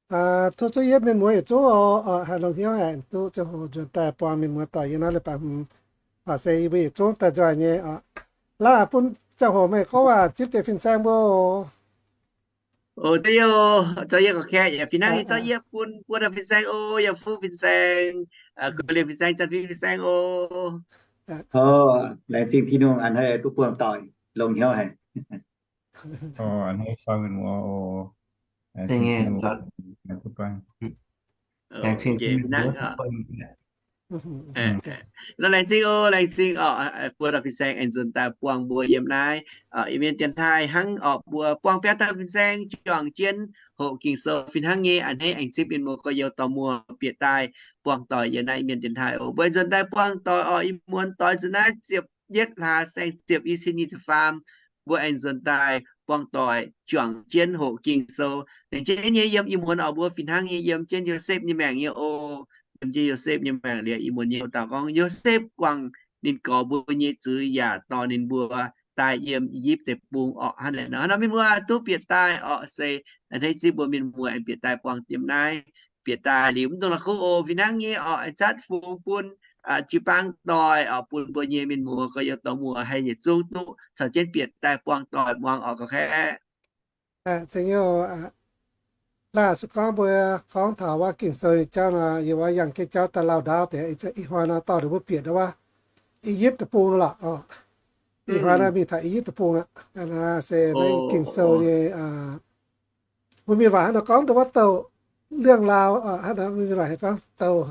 Tov zuqc yietv mienh muoz yietc zungv oc, haih longx hnyouv haic duqv ziangh hoc nzuonx daaih buangh mienh muoz doic yiem naaiv leiz-baaix hmz. Oc, se yie mbuo yietc zungv daaih nzoih nyei oc. Laav bun ziangh hoc meih gorngv waac zipv deix fin-saeng mbuo oc. Oc, zauv yie oc, zauv yie gorqv-kaeqv yaac fih hnangv nyei, zauv yie bun buo dauh fin-saeng oc, yaac fuqv fin-saeng, guei liemh fin-saeng, Janx-Fin fin-saeng oc. Laengz zingh Tin-Hungh a'hneiv duqv buangh doic, longx hnyouv haic. Nor laengz zingh oc, laengz zingh oc, buo dauh fin-saeng aengx nzuonx daaih buangh mbuo yiem naaiv, Iu-Mienh dienx taaih hnangv oc. Mbuo buangh biauv dauh fin-saeng juangc jienv hoqc Ging-Sou fih hnangv nyei, a'hneiv aengx zipv mienh muoz gorx-youz dorh muoz bieqc daaih buangh doic yiem naaiv Iu-Mienh dienx taaih oc. Mbuo aengx nzuonx daaih buangh doic oc. Ih muonz doix nzuonx naaiv ziepc yietv hlaax saeng ziepc i cin nyic ziepc faam, mbuo aengx nzuonx daaih buangh doic juangc jienv hoqc Ging-Sou. Laengz jienv nyei yiem ih muonz oc, mbuo fih hnangv nyei yiem jienv Yosepv nyei maengc nyei oc. Yiem jienv Yosepv nyei maengc liuz, ih muonz nyei houx dauh gorngv Yosepv guangc ninh gorx mbuo nyei zuiz yaac dorh ninh mbuo daaih yiem I^yipv Deic-Bung orqc. Hnangv naaic nor, hnangv nor mienh muoz duqv bieqc daaih orqc, se a'hneiv zipv mbuo mienh muoz aengx bieqc daaih buangh yiem naaiv, bieqc daaih liuz mv dungx la'kuqv oc. Fih hnangv nyei orqc, aengx zatv fungx bun jiu-baang doic orqc, bun mbuo nyei mienh muoz gorx-youz dorh muoz haih yietc zungv duqv caux jienv bieqc daaih buangh doic muangx orqc, gorqv-kaeqv. Laaic se gorngv mbuo gorngv taux wuov Ging-Sou nyei jauv nor, yiem wuov yangh jienv jauv daaih lauh ndaauv deix, ih hnoi nor dorh ninh mbuo bieqc wuov I^yipv Deic-Bung lorqc orqc. Ih hnoi nor mingh taux I^yipv Deic-Bung aqv. Se naaiv Ging-Sou nyei, mbuo mienh waac hnangv nor gorngv dongh wuov douh เรื่องราว, hnangv nor mbuo mienh waac gorngv douh,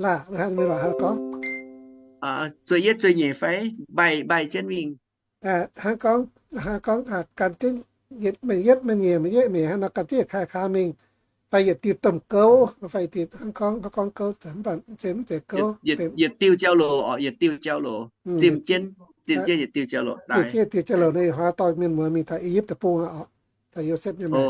laaic mbuo hnangv mienh waac hnangv nor gorngv, zueiz yietv zueiz nyeic fai mbaih mbaih jienv mingh. Hnangv gorngv, hnangv gorngv gan jienv, meih yietv meih nyeic, meih yietv meih hnangv nor gan jienv yietc kaaix kaaix mingh, fai yietc diuh domh gouv, fai yietc diuh hnangv gorngv, hnangv gorngv gouv, mv baac mv zeiz, mv zeiz gouv, yietc diuh jauv-louc orqc, yietc diuh jauv-louc, zimh jienv, zimh jienv yietc diuh jauv-louc, zimh jienv yietc diuh jauv-louc nor, ih hnoi dorh mienh muoz mingh taux I^yipv Deic-Bung aqv, taux Yosepv nyei maengc.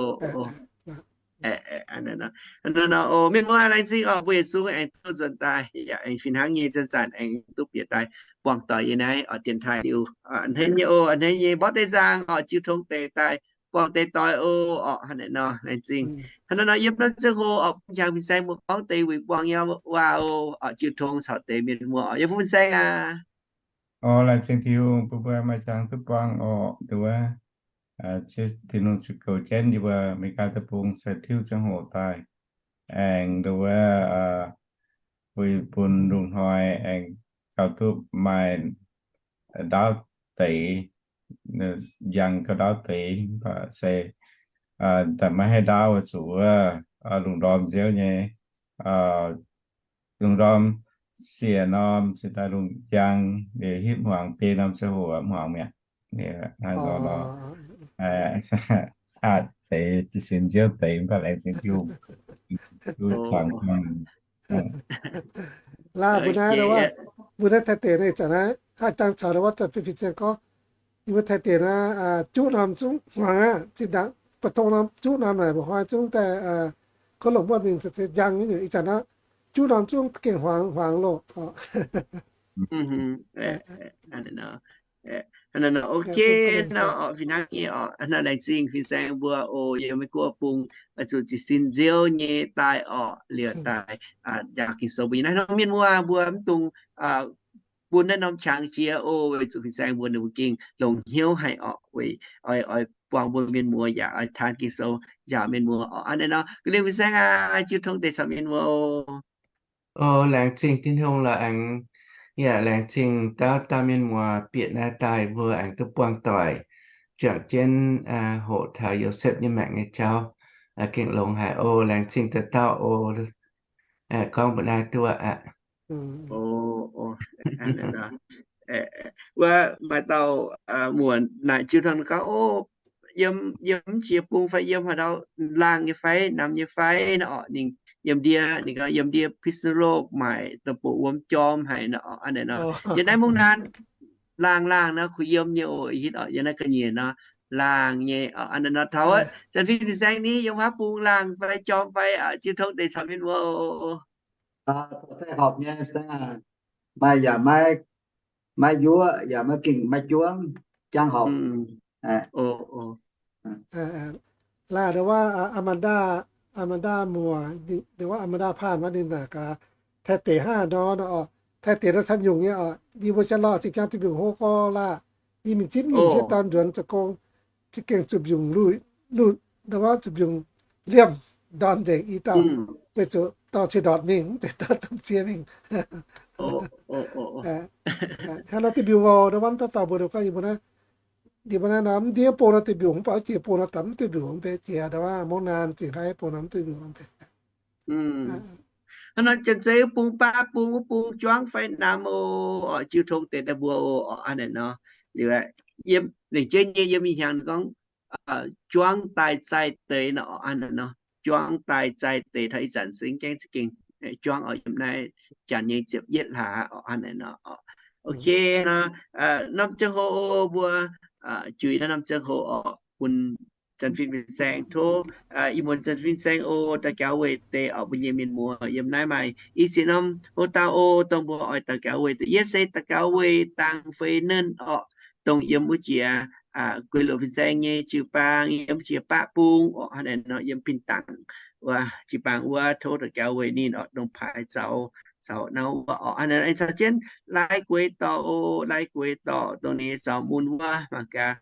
Mienh muoz laengz zingh orqc, mbuo yietc zungv aengx duqv nzuonx daaih, yaac aengx fih hnangv nyei zanc-zanc aengx duqv bieqc daaih buangh doic yiem naaiv oc, dienx taaih liuz. A'hneiv nyei oc, a'hneiv nyei mborqv deix nzangc orqc, jiu tong deix daaih buangh deix doic oc. Orqc, hnangv naaiv nor laengz zingh. Hnangv naaiv nor yiem naaiv ziangh hoc orqc, bun jangx fin-saeng mbuo gorngv deix wuic buangh nyei waac oc. Orqc, jiu tong caux deix mienh muoz orqc, yiem bun fin-saeng aac. Orqc, laengz zingh Tin-Hungh bun mbuo maaih jangx duqv buangh orqc, nduov Tin-Hungh ziux goux jienv yie mbuo America Deic-Bung se tiuv ziangh hoc daaih, aengx nduov bun lungh hnoi aengx gauh duqv maaih ndaauv deix, njang gauh ndaauv deix, mv baac se daaih maiv haih ndaauv weic zuqc wuov lungh ndorm nziouv nyei, lungh ndorm siec norm cingx daaih lungh njang, liuz hitv hmuangx biei norm ziangh hoc hmuangx mi'aqv. Hnangv nor lorqc. Aqv deix jiez sin nziouv deix mv baac laengz zingh Tin-Hungh duqv tongx. Laaic mbuo naaiv, mbuo naaiv Taiv deic naaiv ih zanc naaiv hnangv jangx caux wuov zanc fin-fin-saeng gorngv, yie mbuo Taiv deic naaiv juqv norm zungv hmuangx aqv. Zinh ndaangc mbu'ndongx norm juqv norm naaic mbuo hnoi zungv daaih kov longc muotv mingh njang nyei. Ih zanc naaiv juqv norm zungv gengh hmuangx hmuangx loh. Ok nor, fih hnangv nyei orqc. Laengz zingh fin-saeng mbuo oc, yiem Meiv Guoqv bung zuqc jiez sin nziouv nyei daaih orqc, liuz daaih njaaux Ging-Sou mbuo nyei naaiv nor, mienh muoz mbuo mv dungx bun naaiv norm qangx jiex oc, weic zuqc fin-saeng mbuo ninh mbuo gengh longc hnyouv haic orqc, weic oix, oix buangh mbuo mienh muoz yaac oix taan Ging-Sou njaaux mienh muoz orqc. Hnangv naaiv nor, ga'lienh fin-saeng aac, jiu tong deix caux mienh muoz oc. O, laengz zingh Tin-Hungh lorqc, aengx yaac laengz zingh dauh dauh mienh muoz bieqc naaiv daaih mbuo aengx duqv buangh doic, juangc jienv hoqc taux Yosepv nyei maengc nyei jauv. Gengh longx haic oc. Laengz zingh dauh dauh oc. Gorngv mbuo naaiv duqv aqv. Wuov maaih dauh muonc naaic jiu tong gaax, o, yiem, yiem mv jiex bung fai yiem haaix ndau, laangh nyei fai, namx nyei fai nor orqc. Ninh yiem ndie, ninh gorngv yiem ndie พิษณุโลก maaic dongh boc wuom jorm haic nor orqc. Hnangv naaiv nor, yiem naaiv mungv naaiv laangh laangh nor kuh yiem nyei oc. Hitv orqc, yiem naaiv ga'nyiec nor laangh nyei orqc. Hnangv naaiv nor taux Janx-Fin fin-saeng ni yiem haaix bung laangh fai jorm fai, jiu tong deix caux mienh muoz oc. Horpc nyei, maaih yaac maiv, maiv yuoqv yaac maiv gengh maiv juangv, jangv horpc. Laaix wuov Amanda, Aa^maa^ndaa muoc, ninh wuov Aa^maa^ndaa paanh wuov ninh naaic gaax, Taiv deic hnangv haaix nor nor oc. Taiv deic nor camv nyungc nyei oc. Yie mbuo siang lorh zinh ziangh zuqc mbiungc hlo gorx laah. Yie mingh zipv nyinh cietv dorn nzuonx zoux gong, za'gengh zuqc mbiungc luih, luih, nda wuov zuqc mbiungc liemh ndorn nzengc i dauh, weic zuqc dorh cie ndortc mingh, mv zeiz dorh domh cie mingh. Hnangv nor deix mbiungc oc, nda wuov dauh dauh mbuo gorngv yie mbuo naaiv, yie mbuo naaiv nor mv ndiev bung nor deix mbiungc, mv baac jiex bung nor daaih mv deix mbiungc mv bei jiex, nda wuov mungv naanc zingc nqaiv bung nor mv deix mbiungc mv bei. Hnangv nor janx-zei wuov bung, baav bung, wuov bung juangv fai namx oc, oc, jiu tong deix daaih mbuo oc, oc, hnangv naaic nor. Liuz, yiem lengc jeiv nyei yiem ih hnyangx gorngv, juangv daaih zaih deix nor, oc, hnangv naaic nor. Juangv daaih zaih deix taux ih zanc se gaengh za'gengh juangv oc, yiem naaiv janx nyei ziepc yietv hlaax oc, hnangv naaic nor. Ok nor, norm ziangh hoc mbuo juix naaiv norm ziangh hoc oc, bun Zanc Fin Fin-Saeng tov, ih muonz Zanc Fin Fin-Saeng oc, daux gaux weic deix oc, mbuo nyei mienh muoz yiem naaiv maaih i ziex norm hoc dauh oc, dongh mbuo oix daux gaux weic deix. Yietv se daux gaux weic dangx fei nernh oc, dongh yiem wuov jiex Guei Loc Fin-Saeng nyei jiu-baang, yiem wuov jiex baav bung oc, hnangv naaic nor, yiem Binh Dangc wuov jiu-baang wuov, tov daux gaux weic ninh oc, ndongc paaix zaux, zaux nauv wuov oc, hnangv naaic nor. Aengx caux jienv Lai Gueix dorh oc, Lai Gueix dorh dongh ninh zaux mun wuov mangc gaax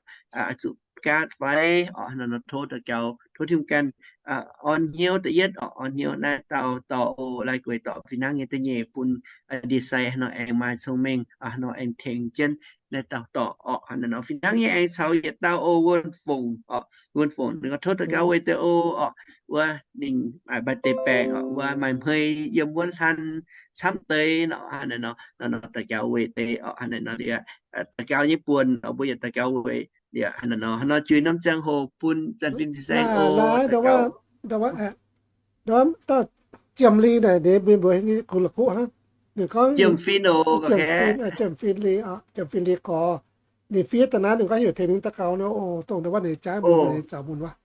zuqc gaatv fai oc, hnangv naaic nor. Tov daux gaux, tov Tin-Hungh ganh orn hnyouv da'yietv oc, orn hnyouv naaiv dauh dorh oc, Lai Gueix dorh fih hnangv nyei da'nyeic bun ndie-sai, hnangv nor aengx maaih cong-mengh, hnangv nor aengx tengx jienv naaiv dauh dorh oc, hnangv naaic nor. Fih hnangv nyei aengx caux yietc dauh oc, Wuonh Fongc oc, Wuonh Fongc ninh gorngv tov daux gaux weic deix oc, oc, wuov ninh maaih deix baengc oc, wuov maaih hmei yiem wuov hlan camv deix nor, hnangv naaic nor, nor daux gaux weic deix oc, hnangv naaic nor. Liuz daux gaux nyei buonc oc, mbuo yietc daux gaux weic liuz, hnangv naaic nor. Hnangv nor juix norm ziangh hoc bun Zanc Fin Fin-Saeng oc, daux gaux Nor, dauh Jiem Li naaic, ninh mbuo kungx la'kuqv hnangv. Ninh gorngv Jiem Fin oc, Jiem Fin, Jiem Fin Li, Jiem Fin Li gorx. Ninh fiev daaih naaiv, ninh gorngv heuc tengx ninh daux gaux nor oc, dongh wuov ninh jaaix mun, ninh zaux mun wuov.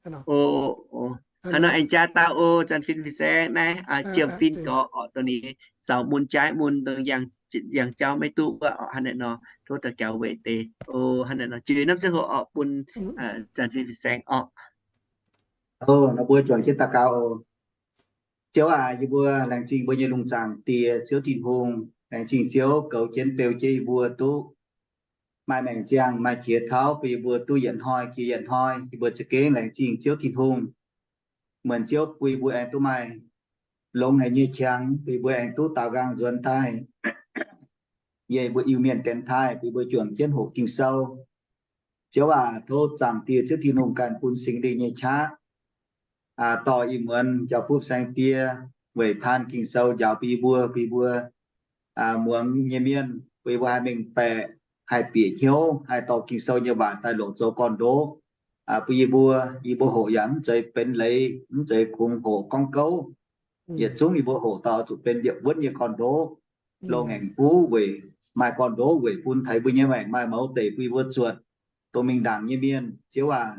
Hnangv nor aengx jaaix dauh oc, Zanc Fin Fin-Saeng naaiv, Jiem Fin gorx oc, dongh ninh zaux mun jaaix mun, dongh yangh jauv maiv duqv wuov oc, hnangv naaic nor. Tov daux gaux weic deix oc, hnangv naaic nor. Juix norm ziangh hoc oc bun Zanc Fin Fin-Saeng oc. Nor mbuo juangc jienv daux gaux oc. Ziouv aac, yie mbuo laengz zingh mbuo nyei lungh zaangc Diex Ziouv Tin-Hungh. Laengz zingh Ziouv goux jienv beu jienv yie mbuo duqv maaih maengc ziangh, maaih qiex tauv bun yie mbuo duqv yietc hnoi jiex yietc hnoi. Yie mbuo za'gengh laengz zingh Ziouv Tin-Hungh. Muonc Ziouv bun yie mbuo aengx duqv maaih longx haic nyei qangx, bun yie mbuo aengx duqv daaux nqaang nzuonx daaih, yie mbuo Iu-Mienh dienx taaih, bun yie mbuo juangc jienv hoqc Ging-Sou. Ziouv aac, tov Zaangc Diex Ziouv Tin-Hungh ganh bun Singx Lingh nyei qaqv dorh ih muonz Njaaux Fuqv Saeng Die weic taan Ging-Sou njaaux bun yie mbuo, bun yie mbuo muangx nyei mienh, bun yie mbuo haih mengh baeqc, haih bieqc hnyouv, haih dorh Ging-Sou nyei waac daaih longc zoux gorn-ndoqv bun yie mbuo. Yie mbuo hoqc yaac mv zeiz benx leiz, mv zeiz kungx hoqc gorngv gouv. Yietc zungv yie mbuo hoqc dauh zuqc benx liepc wuonv nyei gorn-ndoqv, loz-ngaengc buv weic, maaih gorn-ndoqv weic bun taux mbuo nyei maengc maaih mouz deic bun yie mbuo zuotc dongh mingh ndaangc nyei mienh. Ziouv aac,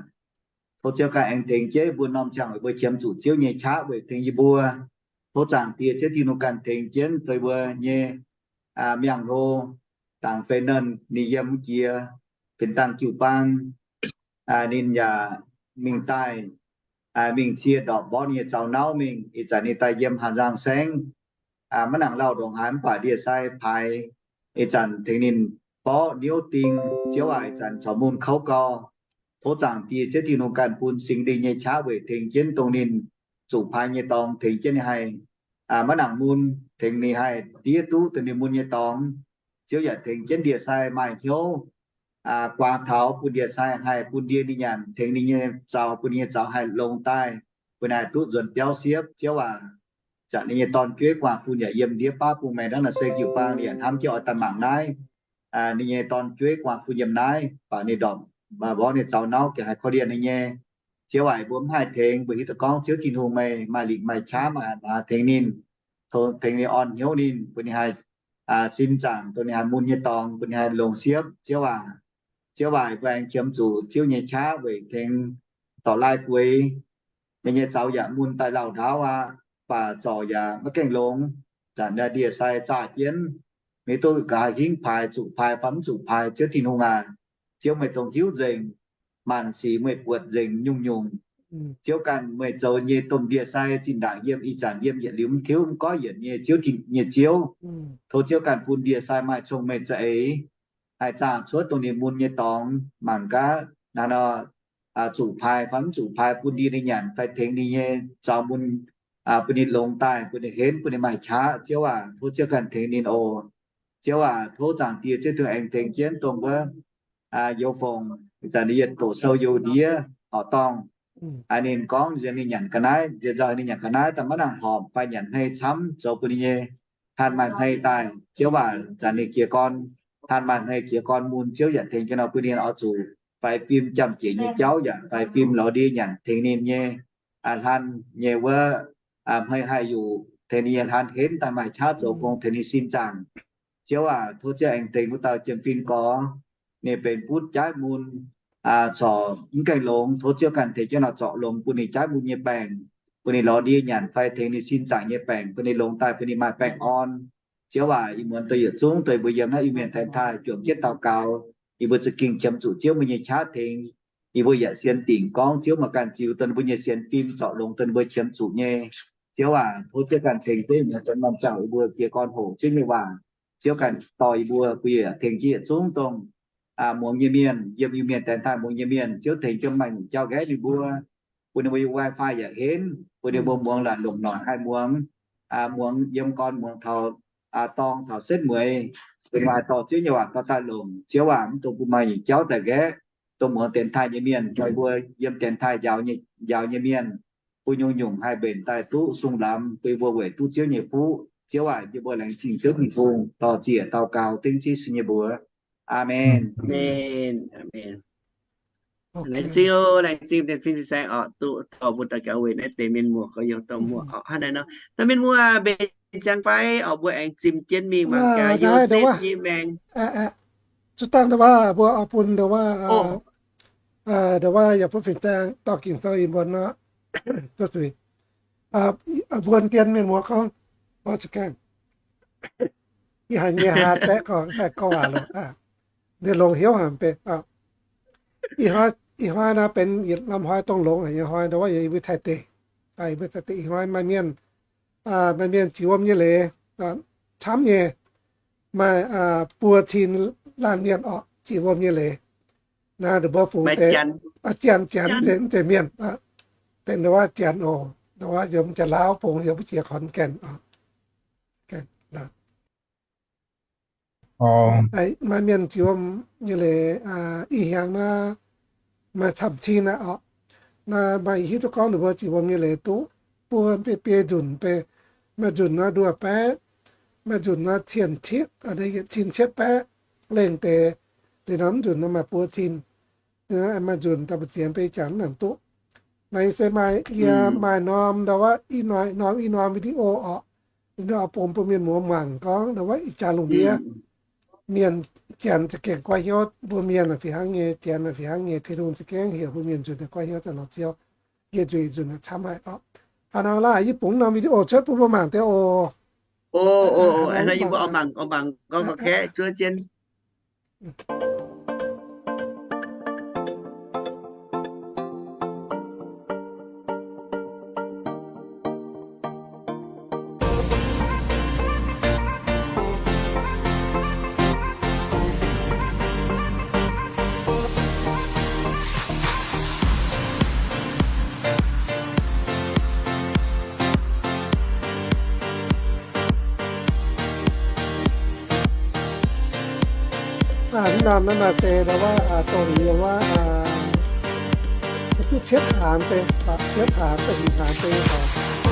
tov Ziouv ganh aengx tengx jienv mbuo norm ziangh hoc mbuo qiemx zuqc Ziouv nyei qaqv weic tengx yie mbuo. Tov Zaangc Diex Ziouv Tin-Hungh ganh tengx jienv dongh mbuo nyei miangh hlo, dangx fei nernh ninh yiem jiex Binh Dangc jiu-baang, ninh yaac mingh daaih, mingh cie ndorpc mborqv ninh nyei zaux nauv mingh. Ih zanc ninh daaih yiem Hà Giang saengv, maiv nangc lauh ndongc haaix mv baac ndie-sai paaix ih zanc tengx ninh borqv niouv ding. Ziouv aac, ih zanc corc mun kouv gau. Tov Zaangc Diex Ziouv Tin-Hungh ganh bun Singx Lingh nyei qaqv weic tengx jienv dongh ninh zuqc paaix nyei dorngx, tengx jienv ninh haih maiv nangc mun, tengx ninh haih ndiev duqv dongh ninh mun nyei dorngx. Ziouv yaac tengx jienv ndie-sai maaih hnyouv guaax taux bun ndie-sai haih bun ndie ninh nyanc, tengx ninh nyei zaux, bun ninh nyei zaux haih longx daaih, bun ninh haih duqv nzuonx biauv siepv. Ziouv aac, zanc ninh nyei dorn-jueiv guangc fun yaac yiem ndiev baav bung maengx hnangv naaic se jiu-baang ninh yaac hnamv jienv oix daaih mangc naaiv. Ninh nyei dorn-jueiv guangc fun yiem naaiv, baac ninh ndorpc mborqv ninh zaux nauv gengh haih korv-lienh ninh nyei. Ziouv aac, mbuo mv haih tengx, mbuo hiuv duqv gorngv Ziouv Tin-Hungh meih maaih lingc maaih qaqv, maaih a'hneiv tengx ninh, tengx ninh orn hnyouv ninh, bun ninh haih sin zaangc, dongh ninh haih mun nyei dorngx, bun ninh haih longx siepv. Ziouv aac, Ziouv aac, mbuo aengx qiemx zuqc Ziouv nyei qaqv weic tengx dorc Lai Gueix, ninh nyei zaux yaac mun daaih lauh ndaauv aqv, baac zorc yaac maiv gaengh longx. Zanc ndie-sai zaah jienv, maiv duqv nqa'haav hingv paaix, zuqc paaix fai mv zuqc paaix. Ziouv Tin-Hungh aac, Ziouv meih dongh hiuv nzengc, maanc sic meih buatc nzengc nyungc-nyungc. Ziouv ganh meih zoux nyei domh ndie-sai zinh ndaangc yiem ih zanc yiem yietc liuz mv tiuv mv goiv yienc nyei Ziouv, Tin nyei Ziouv. Tov Ziouv ganh bun ndie-sai maaih cong-mengh za'eix, haih zaah cuotv dongh ninh mun nyei dorngx mangc gaax naaiv nor, zuqc paaix fai mv zuqc paaix, bun ndie ninh nyanc fai tengx ninh nyei zaux mun, bun ninh longx daaih, bun ninh henv, bun ninh maaih qaqv. Ziouv aac, tov Ziouv ganh tengx ninh oc. Ziouv aac, tov Zaangc Diex Ziouv Tin-Hungh aengx tengx jienv dongh wuov Youz Fongc, ih zanc ninh yietc doqc sou youz ndiev horqc dorngh. Ninh gorngv nziex ninh nyanc ga'naaiv, nziex nzauh ninh nyanc ga'naaiv daaih maiv nangc horpc fai nyanc hmei camv, zoux bun ninh nyei hlan maaih hmei daaih. Ziouv aac, zanc ninh jiez gorn, hlan maaih hmei jiez gorn mun, Ziouv yaac tengx jienv nor bun ninh oix zuqc faix fim jamh jiex nyei jauv, yaac faix fim lorz ndie nyanc tengx ninh nyei hlan nyei wuov hmei haih yuqc tengx ninh nyei hlan henv daaih maaih qaqv zoux gong tengx ninh sin zaangc. Ziouv aac, tov Ziouv aengx tengx wuov dauh jiem-fin gorx, ninh benx butv jaiv mun, corc mv gaengh longx. Tov Ziouv ganh tengx jienv nor zorc longx bun ninh jaiv mun nyei baengc, bun ninh lorz ndie nyanc fai tengx ninh sin zaangc nyei baengc, bun ninh longx daaih, bun ninh maaih baengh orn. Ziouv aac, ih muonz dongh yietc zungv dongh mbuo yiem naaiv Iu-Mienh dienx taaih juangc jienv daux gaux, yie mbuo za'gengh qiemx zuqc Ziouv mbuo nyei qaqv tengx. Yie mbuo yaac sienx dingc gorngv Ziouv maaih ganh ziux dongh mbuo nyei sienx fim zorc longx dongh mbuo qiemx zuqc nyei. Ziouv aac, tov Ziouv ganh tengx jienv muonz dongh norm ziangh yie mbuo jiez gorn hoqc Ziouv nyei waac. Ziouv ganh dorh yie mbuo, bun yie yaac tengx jienv yietc zungv dongh muangx nyei mienh, yiem Iu-Mienh dienx taaih muangx nyei mienh, Ziouv tengx jienv maaih nyungc jauv nqaeqv ninh mbuo, bun ninh mbuo nyei wifi yaac henv, bun ninh mbuo muangx laaic longc noic haih muangx, muangx yiem gorn muangx taux dorngh taux setv mueiz, bun ninh mbuo haih dorh Ziouv nyei waac dorh daaih longc. Ziouv aac, mv dungx bun maaih nyungc jauv daaih nqaeqv, dongh muangx dienx taaih nyei mienh, bun yie mbuo yiem dienx taaih njaaux nyei, njaaux nyei mienh, bun nyungc-nyungc haih mbenc daaih duqv sung lamz, bun yie mbuo weic duqv Ziouv nyei fuqv. Ziouv aac, yie mbuo laengz zingh Ziouv Tin-Hungh, dor-ziec daux gaux dengv Yesu nyei mbuox. Aamen. Laengz zingh, laengz zingh fin-fin saeng oc, duqv dorh mbuo daux gaux weic naaiv deix mienh muoz gorx-youz dorh muoz oc. Hnangv naaiv nor, naaiv mienh muoz mbenc ziangx fai oc, mbuo aengx zimh jienv mingh mangc gaax Yosepv nyei maengx. Zuqc dangh ndongc wuov mbuo oix bun ndongc wuov, ndongc wuov yaac bun fin-saeng dorh Ging-Sou ih mbuonx nor, mbuonx dien mienh muoz gorngv, ih haic nyei haa zaeqv gorngv haih gorngv waac loh, ninh longx hnyouv haic benx. Ih hnoi nor benx yietc norm hnoi dongh longx haic nyei hnoi, ndongc wuov yie mbuo Taiv deic, mbuo Taiv deic ih hnoi maaih mienh, maaih mienh ziux wuom nyei leiz camv nyei, maaih buo cin laanh mienh orqc ziux wuom nyei leiz. Naaiv ninh mbuo fungx deix, Janx, Janx, Janx mienh, benx ndongc wuov Janx oc, ndongc wuov yiem Janx-Lauv bung, yiem wuov jiex Khon Gaengh oc. Maaih mienh ziux wuom nyei leiz, ih hnyangx naaiv maaih camv cin aqv orqc. Naaiv maaih hiuv duqv gorngv ninh mbuo ziux wuom nyei leiz duqv buo biei biei nzunc, maaih nzunc nor nduoh baeqv, maaih nzunc nor cien cietv, yietc cin cietv baeqv lengh deix. Liuz nor mv nzunc nor maaih buo cin. Maaih nzunc daaih mbu'ziex biei jangx mv nangc duqv. Naaiv se maaih yie maaih norm ndau wuov, norm ih norm video orqc. Ndau bun mbuo mienh muoz mangc gorngv ndau wuov ih jaax lungh ndiev mienh, Janx za'gengh goiv hnyouv, mbuo mienh fih hnangv nyei, Janx fih hnangv nyei, Tin-Hungh za'gengh heuc mbuo mienh nzunc daaih goiv hnyouv daaih lorz Ziouv. Yie nzueic nzunc camv haic orqc. Hnangv naaiv laaix yie bungx norm video cuotv bun mbuo mangc deix oc. Oc, oc, oc, hnangv naaiv yie mbuo oix mangc, oix mangc gorngv gorqv-kaeqv zuov jienv. Mv norm naaiv maaih se ndau wuov dongh yie wuov, duqv cietv hlaax deix, cietv hlaax deix, hlaax deix,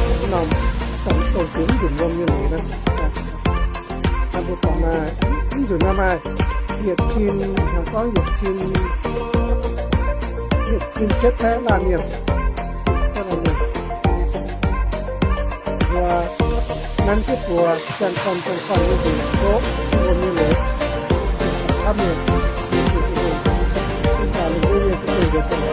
mv norm dongh, dongh ziux mv nzunc wuom nyei leiz naaiv. Mbuo gorngv maaih, mv nzunc naaiv maaih yietc cin, gorngv yietc cin, yietc cin cietv baeqv laanh mienh. Mbuo nanv jienv buoz, janx-gorn, janx-gorn nyei nzunc, oc, wuom nyei leiz, camv mienh, mv baac lungh ndiev mienh za'gengh nzuonx daaih lorz Ziouv hnangv.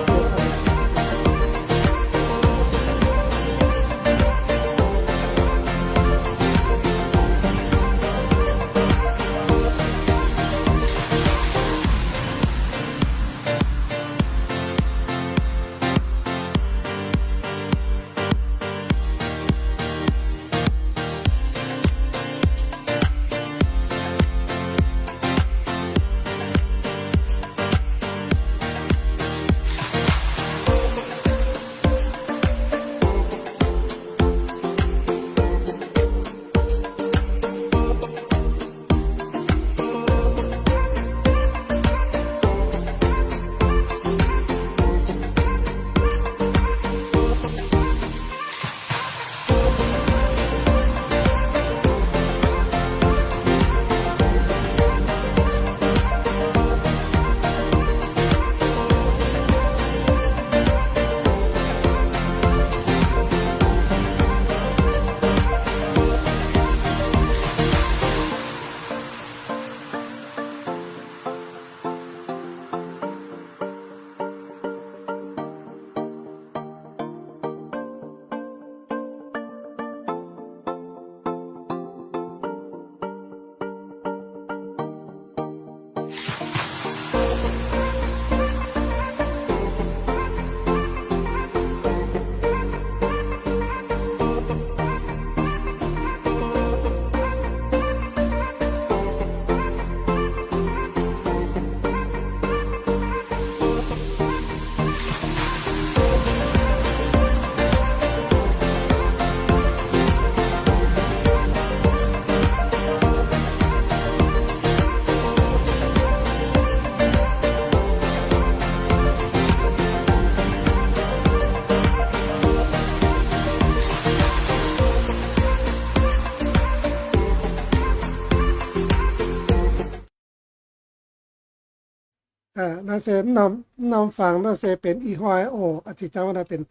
Naaiv se mv norm fangx naaiv se benx ih hnoi oc. A'ziex jangv naaiv benx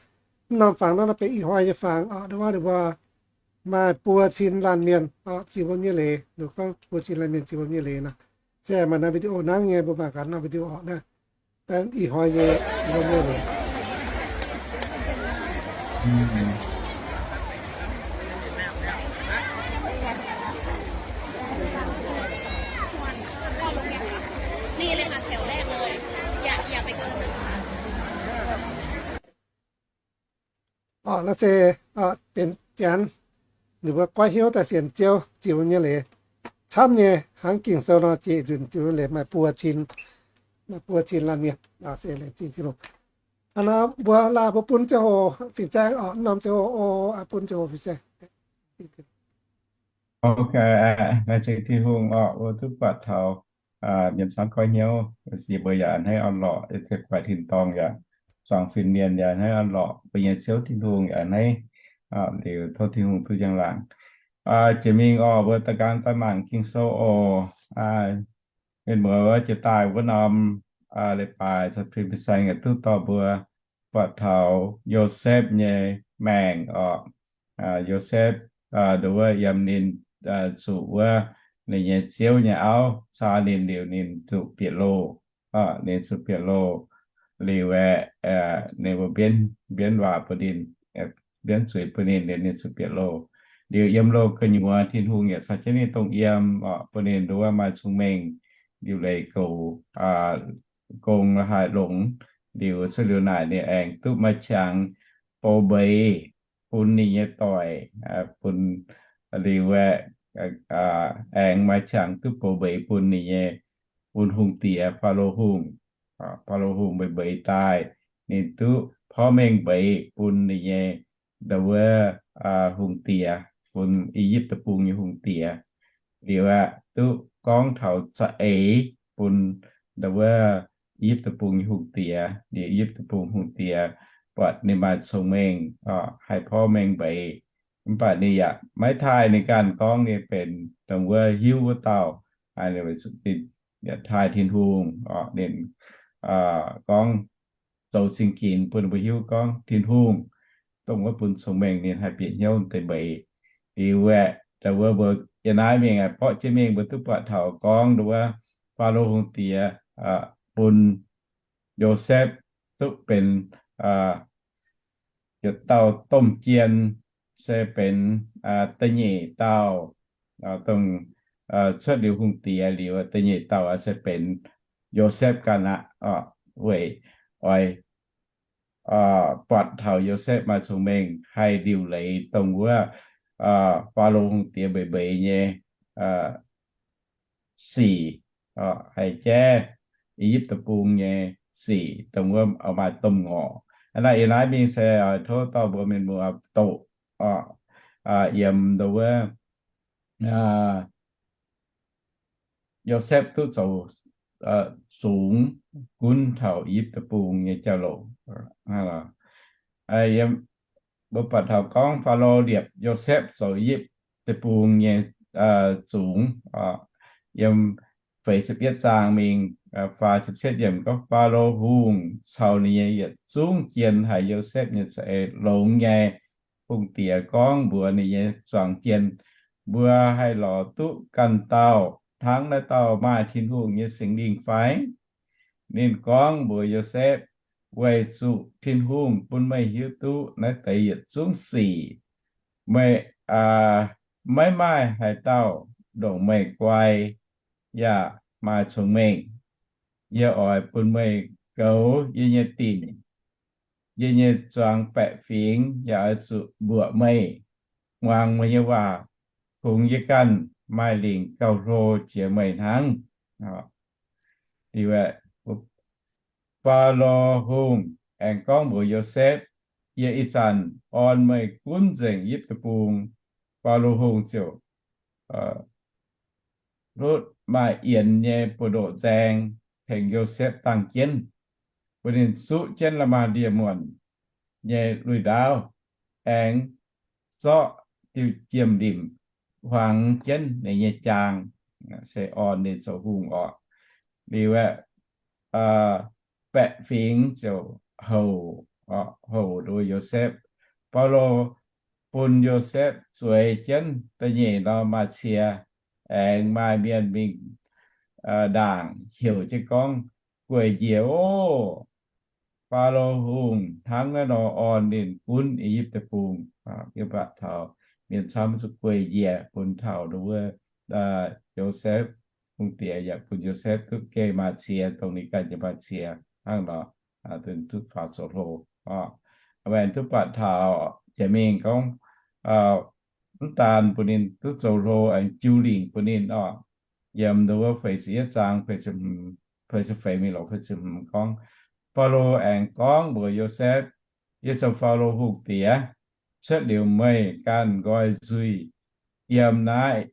mv norm fangx naaiv, naaiv benx ih hnoi nyei fangx oc. Nduov wuov ninh mbuo maaih buo cin laanh mienh oc, jiex wuom nyei leiz. Ninh gorngv buo cin laanh mienh jiex wuom nyei leiz nor. Se maaih norm video hnangv nyei, mbuo mangc gaax norm video oc naaiv. Ih hnoi nyei wuom nyei leiz. Oc, naaiv se benx janx ninh mbuo goiv hnyouv daaih sienx Ziouv jiex wuom nyei leiz. Camv nyei hnangv Ging-Sou nor, jiex nzunc jiex wuom nyei leiz maaih buo cin, maaih buo cin laanh mienh se laengz zingh Tin-Hungh. Hnangv naaiv mbuo laanh mbuo bun ziangh hoc fin-saeng oc, mv norm ziangh hoc oc, bun ziangh hoc fin-saeng. Ok, laengz zingh Tin-Hungh oc, mbuo duqv buatc taux mienh camv goiv hnyouv, se mbuo yaac a'hneiv orn-lorqc, ziepc guaix tin-dorngh yaac zuangx fin-mienh yaac a'hneiv orn-lorqc, mbuo nyei Ziouv Tin-Hungh yaac a'hneiv. Liuz tov Tin-Hungh duqv njang-laangc. Jiex mingh oc, mbuo da'nqaang daaih mangc Ging-Sou oc. Mienh muoz, jiex daaih wuov norm leiz-baaix caux fin-saeng yaac duqv dorh mbuo buatc taux Yosepv nyei maengc oc. Yosepv, nduov wuov yiem ninh zuqc wuov ninh nyei ziouv nyei auv caa ninh liuz ninh zuqc bieqc loh. Ninh zuqc bieqc loh liuz aeqv, ninh mbuo mbienv, mbienv waac bun ninh, mbienv zuiz bun ninh liuz ninh zuqc bieqc loh. Liuz yiem loh gu'nyuoz Tin-Hungh yaac caux jienv ninh dongh yiem oc, bun ninh nduov maaih cong-mengh, liuc leiz goux gong la'haaix longx. Liuz cuotv liuz naaic ninh aengx duqv maaih qangx bou mbeix bun ninh nyei doic, bun liuz aeqv, aengx maaih qangx duqv bou mbeix bun ninh nyei, bun hungh diex Faalo Hungh. Faalo Hungh mbeix mbeix daaih, ninh duqv porv mengh mbeix bun ninh nyei nduov wuov hungh diex, bun I^yipv Deic-Bung nyei hungh diex. Liuz aeqv, duqv gorngv taux za'eix bun nduov wuov I^yipv Deic-Bung nyei hungh diex. Liuz I^yipv Deic-Bung hungh diex buatc ninh maaih cong-mengh, haih porv mengh mbeix. Mv baac ninh yaac maiv taaih ninh ganh gorngv ninh benx dongh wuov hiuv wuov dauh. Ninh yaac taaih Tin-Hungh, ninh gorngv zoux cing ginx bun ninh mbuo hiuv gorngv Tin-Hungh dongh wuov bun cong-mengh ninh haih bieqc hnyouv deix mbeix. Liuz aeqv, dongh wuov mbuo yiem naaiv mingh aeqv, borqv jienv mingh mbuo duqv buatc taux gorngv dongh wuov Faalo hungh diex bun Yosepv duqv benx yietc dauh domh jien, se benx da'nyeic dauh, dongh cuotv liuz hungh diex liuz da'nyeic dauh se benx Yosepv ganh aqv. Weic oix buatc taux Yosepv maaih cong-mengh haih liuc leiz dongh wuov Faalo hungh diex mbeix mbeix nyei sic, haih jaiv I^yipv Deic-Bung nyei sic, dongh wuov oix maaih domh ngorc. Hnangv naaic yiem naaiv mingh se oix tov dorh mbuo mienh muoz doqc yiem dongh wuov Yosepv duqv zoux zungx gunv taux I^yipv Deic-Bung nyei jauv-louc. Mbuo buatc taux gorngv Faalo liepc Yosepv zoux I^yipv Deic-Bung nyei zungx. Yiem feix ziepc yietv zaang mingh, faah ziepc cietv yiemc gorngv, Faalo Hungh caux ninh nyei yietc zungv jien haiz Yosepv nyei za'eix longx nyei. Hungh diex gorngv mbuox ninh nyei zuangx jien, Mbuo haih lorz duqv ganh dauh hnangv naaiv dauh maaih Tin-Hungh nyei Singx Lingh fai? Ninh gorngv mbuox Yosepv, Weic zuqc Tin-Hungh bun meih hiuv duqv naaiv deix yietc zungv sic, meih maiv maaih haaix dauh ndongc meih guai yaac maaih cong-mengh. Yie oix bun meih goux yie nyei dinc. Yie nyei zuangx baeqc fingx yaac oix zuqc mbuoqc meih, muangx meih nyei waac, kungx yie ganh maaih lingc gauh hlo jiex meih hnangv. Faalo Hungh aengx gorngv mbuox Yosepv, Yie ih zanc orn meih gunv nzengc I^yipv Deic-Bung. Faalo Hungh ziouc hlutv maaih yienx nyei buoz-ndoqv nzaeng tengx Yosepv dangh jienv, bun ninh zuqv jienv la'maah ndie-muonc nyei lui-ndaauv, aengx zorqv diuh jiem-limc huangx jienv ninh nyei jaang, se orn ninh zoux hungh orqc. Liuz aeqv, baeqc fingx ziouc houc, houc nduov Yosepv. Faalo bun Yosepv zueiz jienv da'nyeic norm maaih cie, aengx maaih mienh mingh ndaangc heuc jienv gorngv, Gueic njiec oc! Faalo Hungh hnangv naaiv nor orn ninh gunv I^yipv Deic-Bung. Mv baac taux mienh camv zuqc gueic njiec bun taux nduov Yosepv. Hungh diex yaac bun Yosepv duqv geh maaih cie, dongh ninh ganh nyei maaih cie hnangv nor, duqv faaux zoux hlo. Aengx duqv buatc taux jiex mingh gorngv, mv daan bun ninh duqv zoux hlo, aengx jiu lingc bun ninh oc. Yiem nduov feix ziepc yietv zaang, feix ziepc feix mingh longc feix ziepc hmz gorngv, Faalo aengx gorngv mbuox Yosepv, Yie zoux Faalo Hungh diex, cuotv liuz meih ganh nqoi nzuih yiem naaiv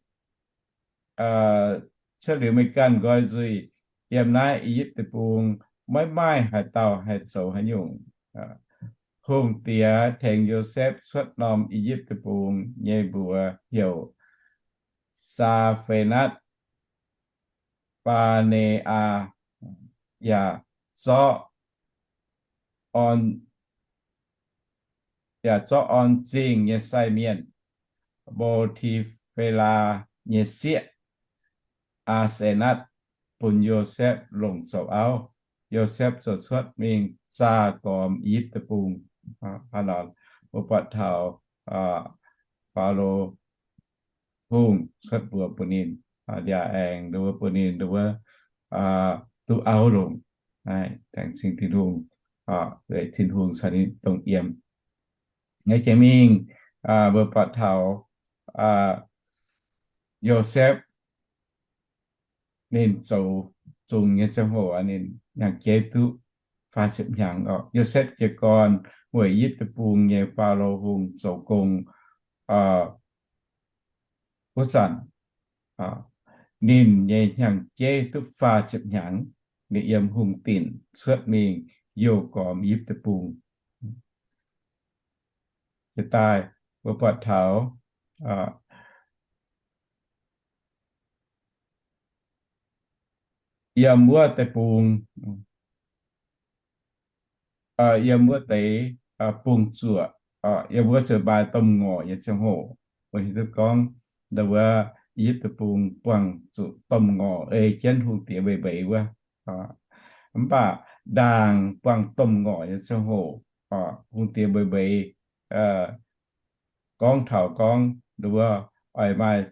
cuotv liuz meih ganh nqoi nzuih yiem naaiv I^yipv Deic-Bung, maiv maaih haaix dauh haih zoux haaix nyungc. Hungh diex tengx Yosepv cuotv norm I^yipv Deic-Bung nyei mbuox heuc Saa^fe^natv, Baa^ne^aa, yaac zorqv orn yaac zorqv orn zingh nyei sai mienh, Mbo^ti^fe^laa nyei sieqv, Aa^se^natv, bun Yosepv longc zoux auv. Yosepv ziouc cuotv mingh zaah gormx I^yipv Deic-Bung. Hnangv nor, mbuo buatc taux Faalo Hungh cuotv mbuox bun ninh, yaac aengx nduov bun ninh nduov duqv auv longc. Naaiv laengz zingh Tin-Hungh, Tin-Hungh caux ninh dongh yiem. Naaiv jiex mingh, mbuo buatc taux Yosepv ninh zoux zungx nyei ziangh hoc, ninh hnyangx-jeiv duqv faah ziepc hnyangx oc. Yosepv jiez gorn weic I^yipv Deic-Bung nyei Faalo Hungh zoux gong wuov zanc, ninh nyei hnyangx-jeiv duqv faah ziepc hnyangx. Ninh yiem hungh dinc cuotv mingh youh gormx I^yipv Deic-Bung. Jiex daaih mbuo buatc taux yiem wuov deic-bung, yiem wuov deix bung zuoqc, yiem wuov zuqc maaih domh ngorc nyei ziangh hoc. Mbuo hiuv duqv gorngv, wuov I^yipv Deic-Bung buangh zuqc domh ngorc ei jienv hungh diex mbeix mbeix wuov. Mv baac ndaangc buangh domh ngorc nyei ziangh hoc, hungh diex mbeix mbeix gorngv taux gorngv wuov oix maaih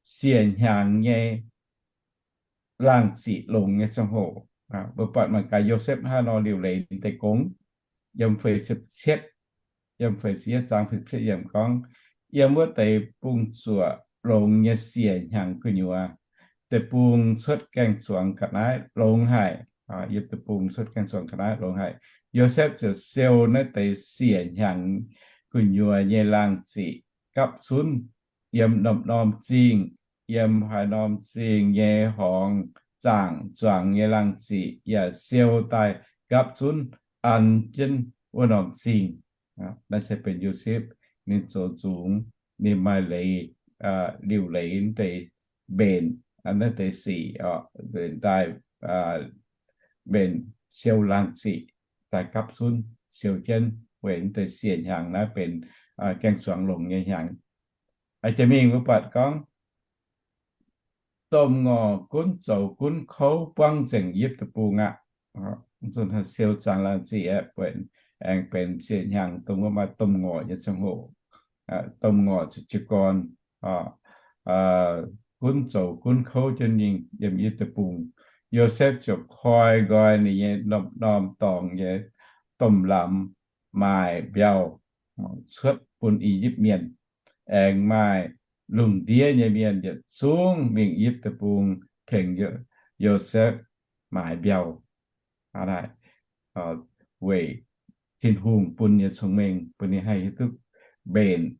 siec hnyangx nyei laangh ziqc longx nyei ziangh hoc. Mbuo buatc mangc gaax Yosepv hnangv nor liuc leiz deix gong. Yiem feix ziepc cietv, yiem feix ziepc yietv zaang feix ziepc cietv yiemc gorngv, yiem wuov deix bung zuoqc longx nyei siec hnyangx gu'nyuoz, deic-bung cuotv gaeng-zuangx ga'naaiv longx haic. Yiem deic-bung cuotv gaeng-zuangx ga'naaiv longx haic. Yosepv ziouc siou naaiv deix siec hnyangx gu'nyuoz nyei laangh ziqc gapv zunv yiem norm-norm zingh, yiem haaix norm zingh nyei horngz zaangc zuangx nyei laangh ziqc yaac siou daaih gapv zunv an jienv wuov norm zingh. Naaiv se benx Yosepv ninh zoux nzungx, ninh maaih leiz, liuc leiz deix mbenc, naaiv deix sic, mbenc daaih, mbenc siou laangh ziqc daaih gapv zunv siou jienv weic deix siec hnyangx naaiv benx gaeng-zuangx longx nyei hnyangx. Jiex mingh mbuo buatc gorngv, domh ngorc gunv zoux gunv kouv buangv nzengc I^yipv Deic-Bung aqv. Siou zaangc laangh ziqc aeqv, aengx benx siec hnyangx dongh wuov maaih domh ngorc nyei ziangh hoc. Domh ngorc ziouc jiez gorn gunv zoux gunv kouv jienv mingh yiem I^yipv Deic-Bung. Yosepv ziouc koi nqoi ninh nyei norm-norm dorngx nyei domh lamz maaic mbiauh cuotv bun I^yipv Mienh. Aengx maaih lungh ndiev nyei mienh yietc zungv mingh I^yipv Deic-Bung tengx Yosepv maaic mbiauh. Weic Tin-Hungh bun nyei cong-mengh bun ninh haih hiuv duqv mbenc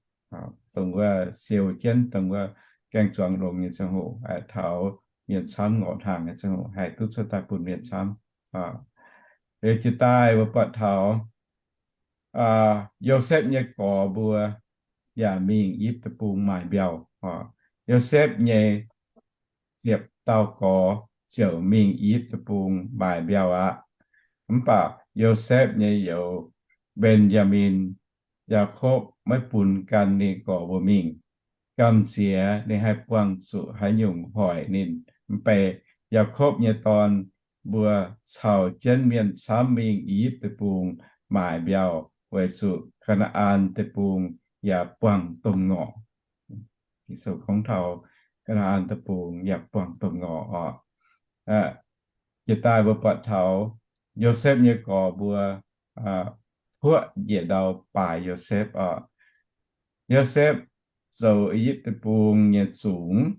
dongh wuov siou jienv dongh wuov gaeng-zuangx longx nyei ziangh hoc, taux mienh camv ngorc hnaangx nyei ziangh hoc haih duqv cuotv daaih bun mienh camv. Liuz jiex daaih mbuo buatc taux Yosepv nyei gorx mbuo yaac mingh I^yipv Deic-Bung maaic mbiauh. Yosepv nyei ziepc dauh gorx ziouc mingh I^yipv Deic-Bung maaiz mbiauh aqv. Mv baac Yosepv nyei youz, Mben^yaa^min, Yaakopv maiv bun gan ninh gorx mbuo mingh. Gamh nziex ninh haih buangh zuqc haaix nyungc hoic ninh. Mv bei Yaakopv nyei dorn mbuo caux jienv mienh camv mingh I^yipv Deic-Bung maaiz mbiauh, weic zuqc Kaa^naa^an Deic-Bung yaac buangh domh ngorc. Ging-Sou gorngv taux Kaa^naa^an Deic-Bung yaac buangh domh ngorc oc. Jiex daaih mbuo buatc taux Yosepv nyei gorx mbuo puoqv njiec ndau baaix Yosepv oc. Yosepv zoux I^yipv Deic-Bung nyei zungx,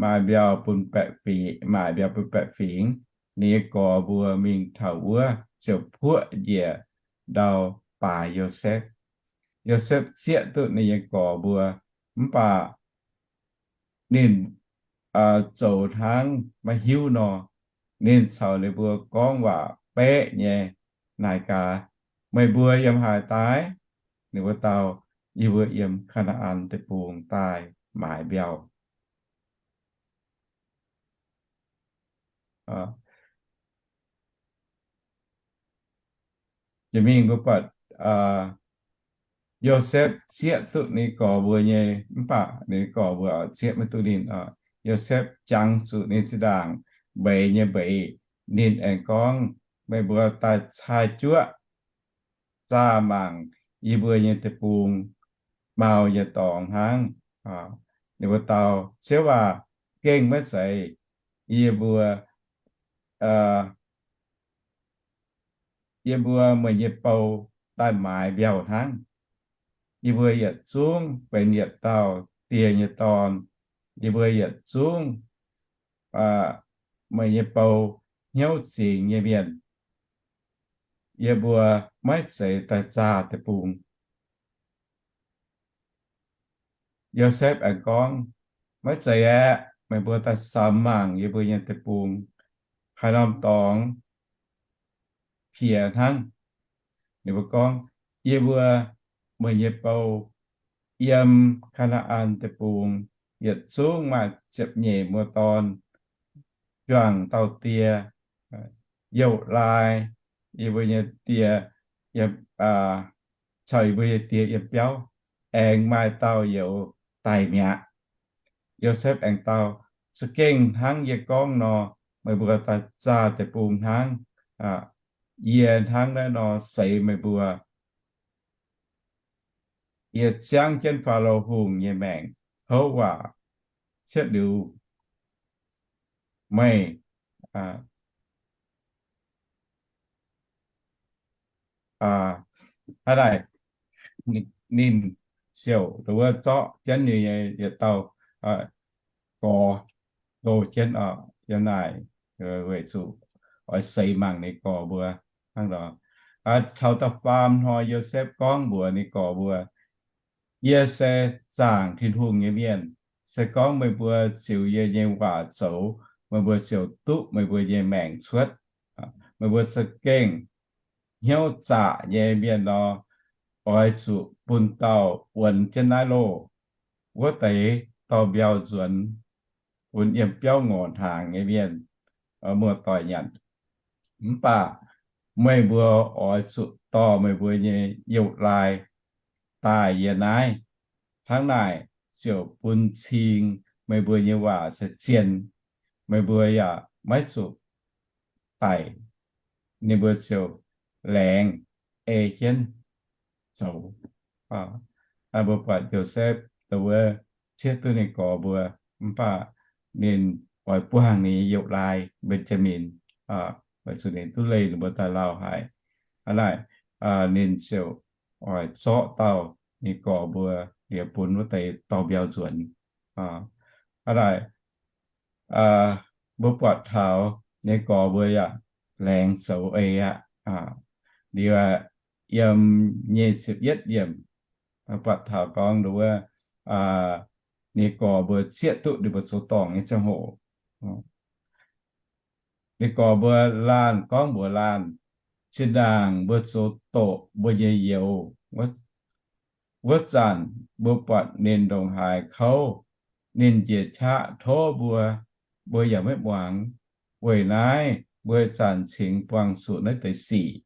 maaih mbiauh bun baeqc fingx, maaih mbiauh bun baeqc fingx. Ninh nyei gorx mbuo mingh taux wuov ziouc puoqv njiec ndau baaix Yosepv. Yosepv zieqv duqv ninh nyei gorx mbuo, mv baac ninh zoux hnangv maiv hiuv nor, ninh caux ninh mbuo gorngv waac beqv nyei naaic gaax, Meih mbuo yiem haaix daaih? Ninh mbuo dau, Yie mbuo yiem Kaa^naa^an Deic-Bung daaih maaiz mbiauh. Jiex mingh mbuo buatc Yosepv zieqv duqv ninh gorx mbuo nyei, mv baac ninh gorx mbuo zieqv maiv duqv ninh. Yosepv jangx zuqc ninh zinh ndaangc mbeix nyei mbeix, ninh aengx gorngv, Meih mbuo daaih cai juoqv zaah mangc yie mbuo nyei deic-bung, mau nyei dorngx hnangv. Ninh mbuo dau, Ziouv aac, gengh maiv zeiz. Yie mbuo, yie mbuo meih nyei bou daaih maaiz mbiauh hnangv. Yie mbuo yietc zungv benx yietc dauh die nyei dorn. Yie mbuo yietc zungv meih nyei bou hnyouv zingx nyei mienh. Yie mbuo maiv zeiz daaih zaah deic-bung. Yosepv aengx gorngv, Maiv zeiz aeqv, meih mbuo daaih samx mangc yie mbuo nyei deic-bung, haaix norm dorngx piex hnangv. Ninh mbuo gorngv, Yie mbuo meih nyei bou yiem Kaa^naa^an Deic-Bung yietc zungv maaih ziepc nyeic muoz dorn, juangc dauh die, youh laai, yie mbuo nyei die, caux yie mbuo nyei die yiem biauv, aengx maaih dauh youz daic mi'aqv. Yosepv aengx dau, Za'gengh hnangv yie gorngv nor, meih mbuo daaih zaah deic-bung hnangv. Yie hnangv naaiv nor seix meih mbuo. Yie ziangv jienv Faalo Hungh nyei maengc, houv waac cietv liuz meih. Hnangv naaic, ninh ziouc wuov zorqv jienv ninh nyei yietc dauh gorx, ndoh jienv yiem naaic, weic zuqc oix seix mangc ninh gorx mbuo hnangv nor. Taux da'faam hnoi Yosepv gorngv mbuox ninh gorx mbuo, Yie se zaangc Tin-Hungh nyei mienh. Se gorngv meih mbuo ziux yie nyei waac zoux, meih mbuo ziouc duqv meih mbuo nyei maengc cuotv. Meih mbuo za'gengh hnyouv zaqc nyei mienh nor, oix zuqc bun dauh wuonx jienv naaiv loh, wuov deix dorh mbiauh nzuonx bun yiem biauv ngorc hnaangx nyei mienh muoz-doic nyanc. Mv baac meih mbuo oix zuqc dorh meih mbuo nyei youh laai daaih yie naaiv. Hnangv naaic ziouc bun cing meih mbuo nyei waac se zien, meih mbuo yaac maiv zuqc daic. Ninh mbuo ziouc laengz ei jienv zoux. Mbuo buatc Yosepv wuov cieqv duqv ninh gorx mbuo, mv baac ninh oix buangh ninh youh laai, Mben^jaa^min, weic zuqc ninh duqv leih ninh mbuo daaih lauh haic. Hnangv naaic, ninh ziouc oix zorqv dauh ninh gorx mbuo liuz bun wuov deix dorh mbiauh nzuonx. Hnangv naaic, mbuo buatc taux ninh gorx mbuo yaac laengz zoux ei aqv. Liuz yiem nyic ziepc yietv yiemc, buatc taux gorngv wuov, ninh gorx mbuo zieqv duqv ninh mbuo zoux dorngc nyei ziangh hoc, ninh gorx mbuo laanh gorngv mbuox laanh, Zinh ndaangc mbuo zoux doqc mbuo nyei youz wuov zanc, mbuo buatc ninh ndongc haaix kouv, ninh njiec qaqv tov mbuo, mbuo yaac maiv muangx. Weic naaiv mbuo ih zanc cingx buangh zuqc naaiv deix sic.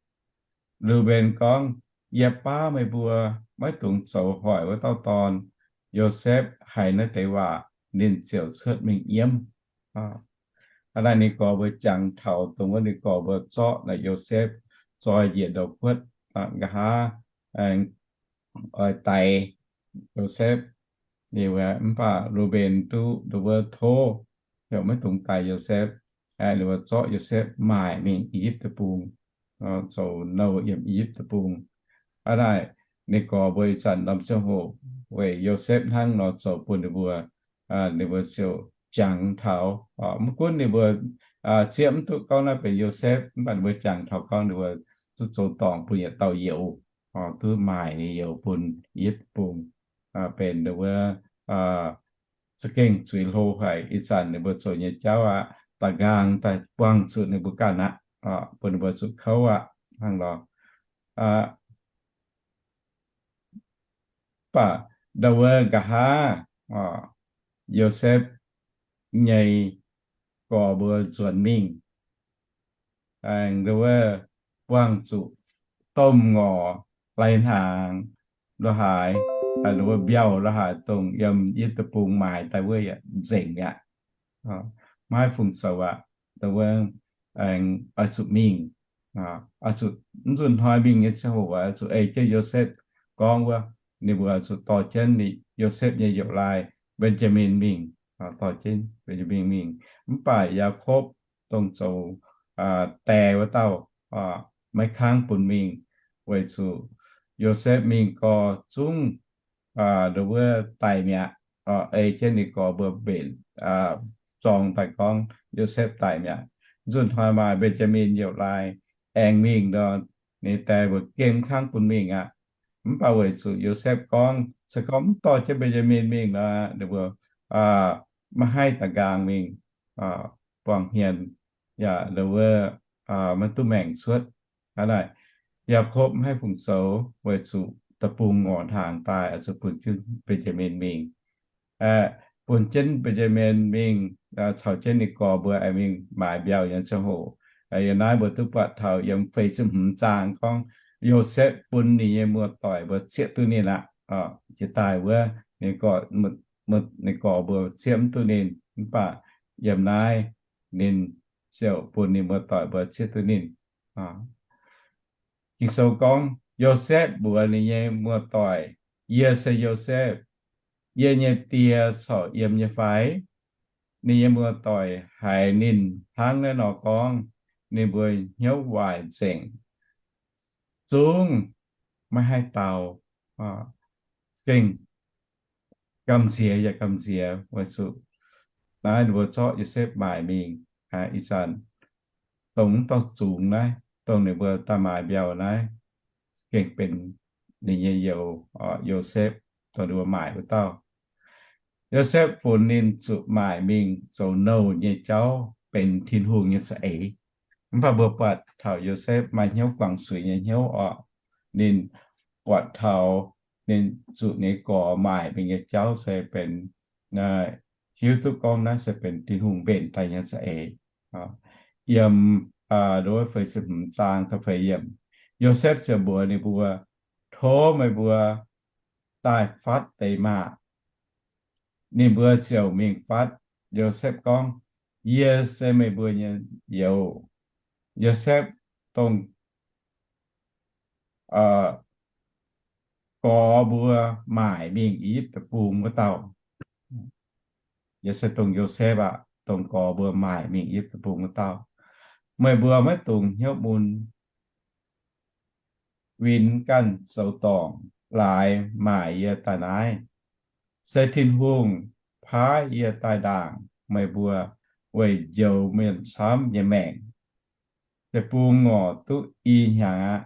Lu^mben gorngv, Yie baav meih mbuo, maiv dungx zoux hoic wuov dauh dorn. Yosepv haiz naaiv deix waac, ninh ziouc cuotv mingh nyiemv. Hnangv naaiv ninh gorx mbuo jangx taux dongh wuov ninh gorx mbuo zorqv naaic Yosepv zoi njiec ndau kuotv, nqa'haav oix daix Yosepv. Mv baac Lu^mben duqv ndau wuov tov, heuc maiv dungx daix Yosepv, ninh mbuo zorqv Yosepv maaic mingh I^yipv Deic-Bung, zoux nouh yiem I^yipv Deic-Bung. Hnangv naaiv ninh gorx mbuo ih zanc norm ziangh hoc weic Yosepv hnangv nor zoux bun ninh mbuo, ninh mbuo ziouc jangx taux. Mv gunv ninh mbuo zieqv mv duqv gorngv naaiv benx Yosepv, mv baac ninh mbuo jangx taux gorngv ninh mbuo duqv zoux dorngc bun yietc dauh youz, duqv maaic ninh youz bun I^yipv Deic-Bung, benx ninh mbuo za'gengh zuiz hlo haic. Ih zanc ninh mbuo zoux nyei jauv aqv, da'nqaang daaih buangh zuqc ninh mbuo ganh aqv, bun ninh mbuo zuqc kouv aqv hnangv nor. Mv baac ndau wuov nqa'haav Yosepv nyei gorx mbuo nzuonx mingh, aengx ndau wuov buangh zuqc domh ngorc lai-hnaangx lo haaix, ndau wuov mbiauh lo haaix dongh yiem I^yipv Deic-Bung maaiz daaih wuov yaac nzengc mi'aqv. Maiv haih fungc zoux aqv. Ndau wuov aengx oix zuqc mingh, oix zuqc, mv nzunc hnoi mingh nyei ziangh hoc oix zuqc ei jienv Yosepv gorngv wuov, ninh mbuo oix zuqc dorh jienv Yosepv nyei youz-laai Mben^jaa^min mingh, dorh jienv Mben^jaa^min mingh. Mv baac Yaakopv dongh zoux die wuov dauh maiv kangv bun mingh, weic zuqc Yosepv mingh gorx zungv ndau wuov daic mi'aqv. Ei jienv ninh gorx mbuo mbenc zorng daaih gorngv Yosepv daic mi'aqv. Nzunc hnoi maaih Mben^jaa^min youz-laai aengx mingh nor, ninh die mbuo gengh mv kangv bun mingh aqv. Mv baac weic zuqc Yosepv gorngv, se gorngv mv dorh jienv Mben^jaa^min mingh nor, ninh mbuo maiv haih da'nqaang mingh buangh hmien, yaac ndau wuov maiv duqv maengc cuotv. Hnangv naaic, Yaakopv maiv haih fungc zoux weic zuqc deic-bung ngorc hnaangx daaih oix zuqc bun jienv Mben^jaa^min mingh. Bun jienv Mben^jaa^min mingh caux jienv ninh gorx mbuo aengx mingh maaiz mbiauh nyei ziangh hoc, yiem naaiv mbuo duqv buatc taux yiem feix ziepc hmz zaang gorngv, Yosepv bun ninh nyei muoz-doic mbuo zieqv duqv ninh aqv. Jiex daaih wuov, ninh gorx, ninh gorx mbuo zieqv mv duqv ninh, mv baac yiem naaiv ninh ziouc bun ninh muoz-doic mbuo zieqv duqv ninh. Ging-Sou gorngv, Yosepv mbuox ninh nyei muoz-doic, Yie se Yosepv. Yie nyei die corc yiem nyei fai? Ninh nyei muoz-doic haiz ninh hnangv naaiv nor gorngv, ninh mbuo hnyouv waaic nzengc, zungv maiv haih dau, gengh gamh nziex yaac gamh nziex weic zuqc naaiv ninh mbuo zorqv Yosepv maaic mingh. Ih zanc dongh mv dorh zungx naaiv, dongh ninh mbuo daaih maaiz mbiauh naaiv, gengh benx ninh nyei youz, Yosepv, dongh ninh mbuo maaic wuov dauh. Yosepv funx ninh zuqc maaic mingh zoux nouh nyei jauv benx Tin-Hungh nyei za'eix. Mv baac mbuo buatc taux Yosepv maaih hnyouv guangc suiz nyei hnyouv orqc, ninh buatc taux ninh zuqc ninh gorx maaic mingh nyei jauv se benx, hiuv duqv gorngv naaiv se benx Tin-Hungh mbenc daaih nyei za'eix. Yiem feix ziepc hmz zaang da'feix yiemc, Yosepv ziouc mbuox ninh mbuo, Tov meih mbuo daaih fatv deix maah! Ninh mbuo ziouc mingh fatv. Yosepv gorngv, Yie se meih mbuo nyei youz, Yosepv, dongh gorx mbuo maaic mingh I^yipv Deic-Bung wuov dauh. Yie se dongh Yosepv aqv, dongh gorx mbuo maaic mingh I^yipv Deic-Bung wuov dauh. Meih mbuo maiv dungx hnyouv mun. Winx ganh zoux dorngc laaix maaic yie daaih naaiv. Se Tin-Hungh paaiv yie daaih ndaangc meih mbuo weic njoux mienh camv nyei maengc. Deic-bung ngorc duqv i hnyangx aqv,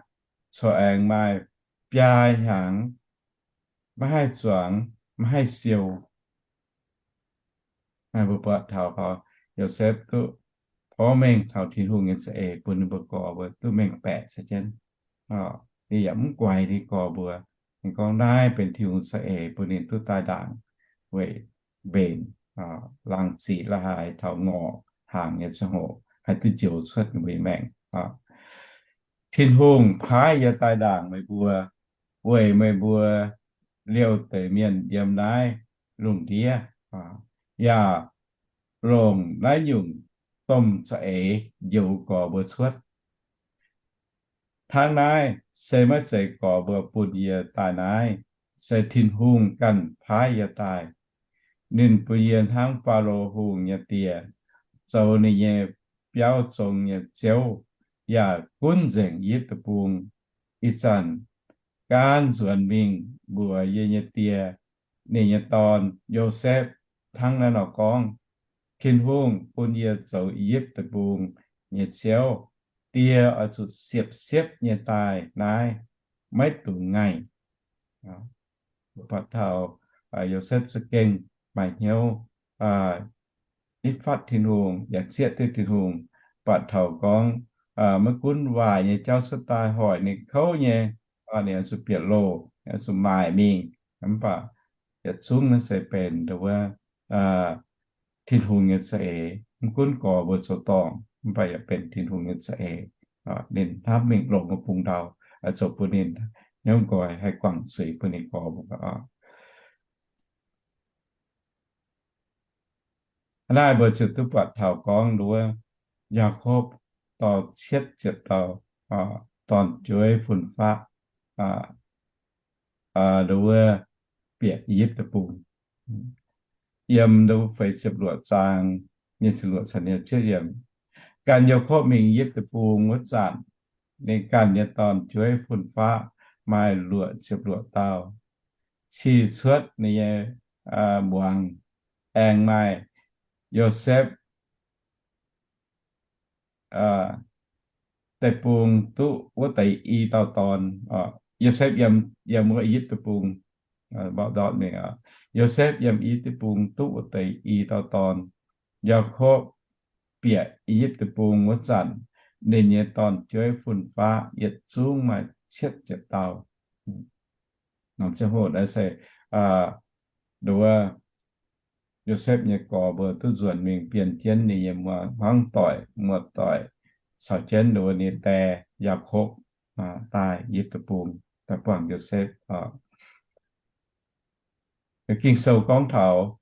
corc aengx maaih biaa hnyangx maiv haih zuangx, maiv haih siou. Mbuo buatc taux Yosepv duqv porv mengh taux Tin-Hungh nyei za'eix bun ninh mbuo gorx mbuo duqv mengh baeqc se jienv. Ninh yaac mv guaix ninh gorx mbuo. Ninh gorngv naaiv benx Tin-Hungh za'eix bun ninh duqv daaih ndaangc weic mbenc laangz ziqc la'haaix taux ngorc hnaangx nyei ziangh hoc. haih duqv njoux cuotv ninh mbuo nyei maengc. Tin-Hungh paaiv yie daaih ndaangc meih mbuo, weic meih mbuo liouh deix mienh yiem naaiv lungh ndiev, yaac longc naaiv nyungc domh za'eix njoux gorx mbuo cuotv. Hnangv naaiv se maiv zeiz gorx mbuo bun yie daaih naaiv, se Tin-Hungh ganh paaiv yie daaih. Ninh bun yie hnangv Faalo Hungh nyei dieh, zoux ninh nyei biauv zong nyei ziouv, yaac gunv nzengc I^yipv Deic-Bung. Ih zanc gaanv nzuonx mingh mbuox yie nyei die, ninh nyei dorn, Yosepv, hnangv naaiv nor gorngv, Tin-Hungh bun yie zoux I^yipv Deic-Bung nyei ziouv. Die oix zuqc siepv-siepv nyei daaih naaiv, maiv dungx ngaih. Buatc taux Yosepv za'gengh maaih hnyouv nitv fatv Tin-Hungh yaac zieqv duqv Tin-Hungh. Buatc taux gorngv maiv gunv waaic nyei jauv cuotv daaih hoic ninh kouv nyei, ninh oix zuqc bieqc loh, oix zuqc maaic mingh. Mv baac yietc zungv naaiv se benx ndo wuov Tin-Hungh nyei za'eix. Mv gunv gorx mbuo zoux dorngc, mv baac yaac benx Tin-Hungh nyei za'eix. Ninh hnamv mingh longc wuov bung ndau, zoux bun ninh hnyouv nqoi, haih guangc zuiz bun ninh gorx mbuo. Naaiv mbuo ziouc duqv buatc taux gorngv ndo wuov Yaakopv dorh cietv ziepc dauh dorn-jueiv fun-faqv ndo wuov bieqc I^yipv Deic-Bung. Yiem ndo feix ziepc luoqc zaang nyei ziepc luoqc caux nyei juov yiemc, ganh Yaakopv mingh I^yipv Deic-Bung wuov zanc, ninh ganh nyei dorn-jueiv fun-faqv maaih luoqc ziepc luoqc dauh. Cih cuotv ninh nyei muangx aengx maaih Yosepv deic-bung duqv wuov deix i dauh dorn. Yosepv yiem, yiem wuov I^yipv Deic-Bung, Yosepv yiem I^yipv Deic-Bung duqv wuov deix i dauh dorn. Yaakopv bieqc I^yipv Deic-Bung wuov zanc, ninh nyei dorn-jueiv fun-faqv yietc zungv maaih cietv ziepc dauh. Norm ziangh hoc naaiv se ndo wuov Yosepv nyei gorx mbuo duqv nzuonx mingh bienh jienv ninh nyei muoz-hmuangv doic, muoz-doic, caux jienv ndo wuov ninh die Yaakopv daaih I^yipv Deic-Bung daaih buangh Yosepv. Ging-Sou gorngv taux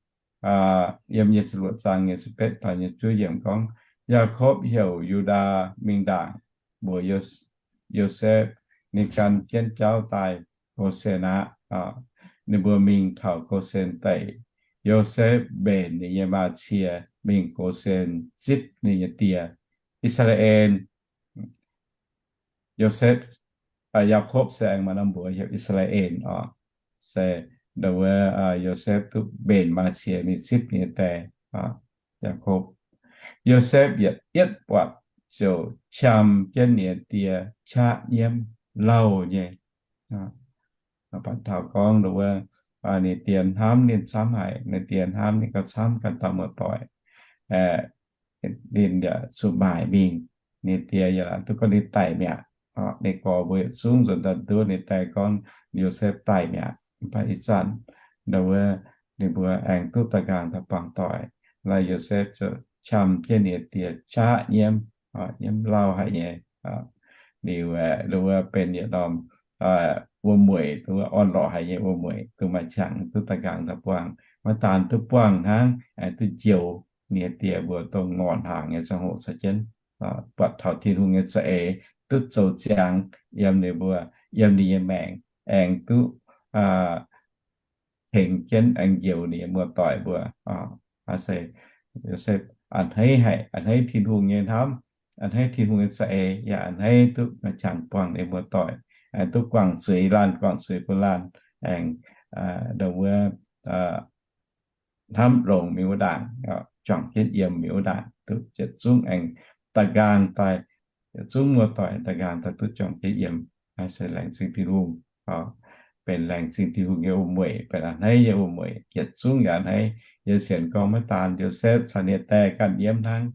yiem nyei ziepc luoqc zaang nyei ziepc betv taux nyei juov yiemc gorngv, Yaakopv heuc Yu^ndaa mingh ndaangc mbuox Yosepv, ninh gan jienv jauv daaih Gosen aqv. Ninh mbuo mingh taux Gosen deic, Yosepv mbenc ninh nyei maa-cie mingh Gosen zipv ninh nyei die, I^saa^laa^en. Yosepv, Yaakopv se aengx maaih norm mbuox heuc I^saa^laa^en oc. Se ndo wuov Yosepv duqv mbenc maa-cie mingh zipv ninh nyei die, Yaakopv. Yosepv yietc yietv buatc ziouc qam jienv ninh nyei die qaqv nyiemv lauh nyei. Baac taux gorngv ndo wuov ninh die hnamv ninh camv haic, ninh die hnamv ninh gauh camv ganh dauh muoz-doic. Ninh yaac zuqc maaic mingh, ninh die yaac duqv gorngv ninh daic mi'aqv. Ninh gorx mbuo yietc zungv nzuonx daaih duqv ninh die gorngv Yosepv daic mi'aqv. Mv baac ih zanc ndo wuov ninh mbuo aengx duqv da'nqaang daaih buangh doic. Naaiv Yosepv ziouc qam jienv ninh die qaqv nyiemv, nyiemv lauh haic nyei. Liuz aeqv, ndo wuov benx yietc norm wuom-mueic, ndo wuov orn-lorqc haic nyei wuom-mueic, duqv maaih qangx duqv da'nqaang daaih buangh. Maiv daan duqv buangh hnangv, aengx duqv njoux ninh die mbuo dongh ngorc hnaangx nyei ziangh hoc caux jienv buatc taux Tin-Hungh nyei za'eix duqv zoux ziangx yiem ninh mbuo, yiem ninh nyei maengc, aengx duqv tengx jienv aengx njoux ninh nyei muoz-doic mbuo. Aa, se Yosepv a'hneiv haic, a'hneiv Tin-Hungh nyei hnamv, a'hneiv Tin-Hungh nyei za'eix, yaac a'hneiv duqv maaih qangx buangh ninh muoz-doic, aengx duqv guangc zuiz laanh, guangc zuiz bun laanh, aengx ndo wuov hnamv longx mingh wuov ndaangc, juangc jienv yiem mingh wuov ndaangc, duqv yietc zungv aengx da'nqaang daaih, yietc zungv muoz-doic da'nqaang daaih duqv juangc jienv yiem. Naaiv se laengz zingh Tin-Hungh, benx laengz zingh Tin-Hungh nyei wuom-mueic, benx a'hneiv nyei wuom-mueic, yietc zungv yaac a'hneiv. Yie sienx gorngv maiv daan Yosepv caux ninh die ganh nyiemv hnangv,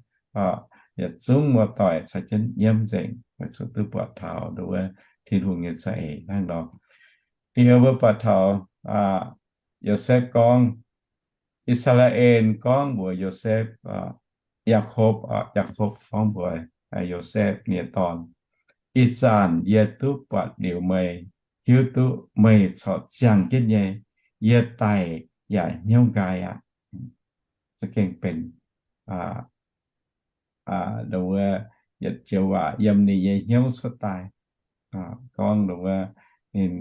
yietc zungv muoz-doic caux jienv nyiemv nzengc, weic zuqc duqv buatc taux ndo wuov Tin-Hungh nyei za'eix hnangv nor. Liuz mbuo buatc taux Yosepv gorngv, I^saa^laa^en gorngv mbuox Yosepv, Yaakopv, Yaakopv gorngv mbuox Yosepv nyei dorn, Ih zanc yie duqv buatc liuz meih, hiuv duqv meih corc ziangh jienv nyei, yie daic yaac hnyouv nqaai aqv. Za'gengh benx wuov yietc joux waac yiem ninh nyei hnyouv cuotv daaih. Gorngv wuov, ninh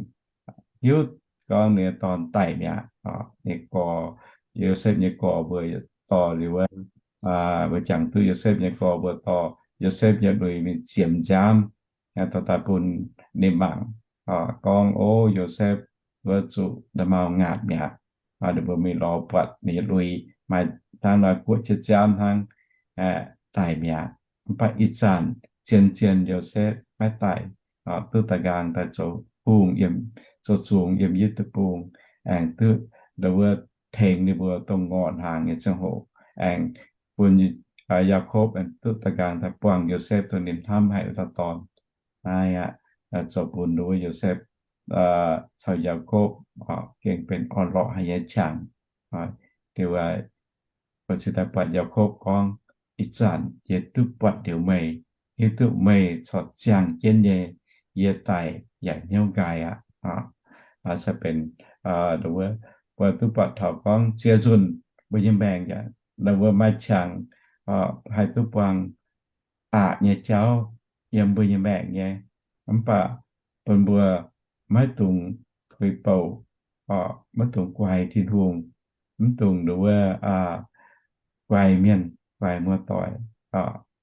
hiuv gorngv ninh nyei dorn daic mi'aqv. Ninh gorx, Yosepv nyei gorx mbuo dorh liuz wuov, mbuo jangx duqv Yosepv nyei gorx mbuo dorh Yosepv nyei lui mingh ziemx nziaamv, dorh daaih bun ninh mangc, gorngv, O, Yosepv, wuov zuqc nda'maauh ngaatc mi'aqv. Ninh mbuo mingh lorz buatc ninh nyei lui, maaih hnangv nor guoqv jienv nziaamv hnangv, daic mi'aqv. Mv baac ih zanc zien-zien Yosepv maiv daic, duqv daaih nqaang daaih zoux hungh, zoux zungx yiem Yietc^te Bung, aengx duqv wuov tengx ninh mbuo dongh ngorc hnaangx nyei ziangh hoc, aengx bun Yaakopv aengx duqv daaih nqaang daaih buangh Yosepv dongh ninh hnamv haic wuov dauh dorn. Naaiv aqv, zoux bun wuov Yosepv caux Yaakopv gengh benx orn-lorqc haic nyei qangx. Liuz, mbuo cingx daaih buatc Yaakopv gorngv, Ih zanc yie duqv buatc liuz meih, hiuv duqv meih corc ziangh jienv nyei, yie daic yaac hnyouv nqaai aqv. Naaiv se benx wuov, mbuo duqv buatc taux gorngv ziex nzunc mbuo nyei maengc yaac, mbuo maaih qangx haih duqv buangh aqc nyei jauv yiem mbuo nyei maengc nyei, mv baac bun mbuo maiv dungx guix bouc, maiv dungx guaix Tin-Hungh, mv dungx wuov guaix mienh, guaix muoz-doic,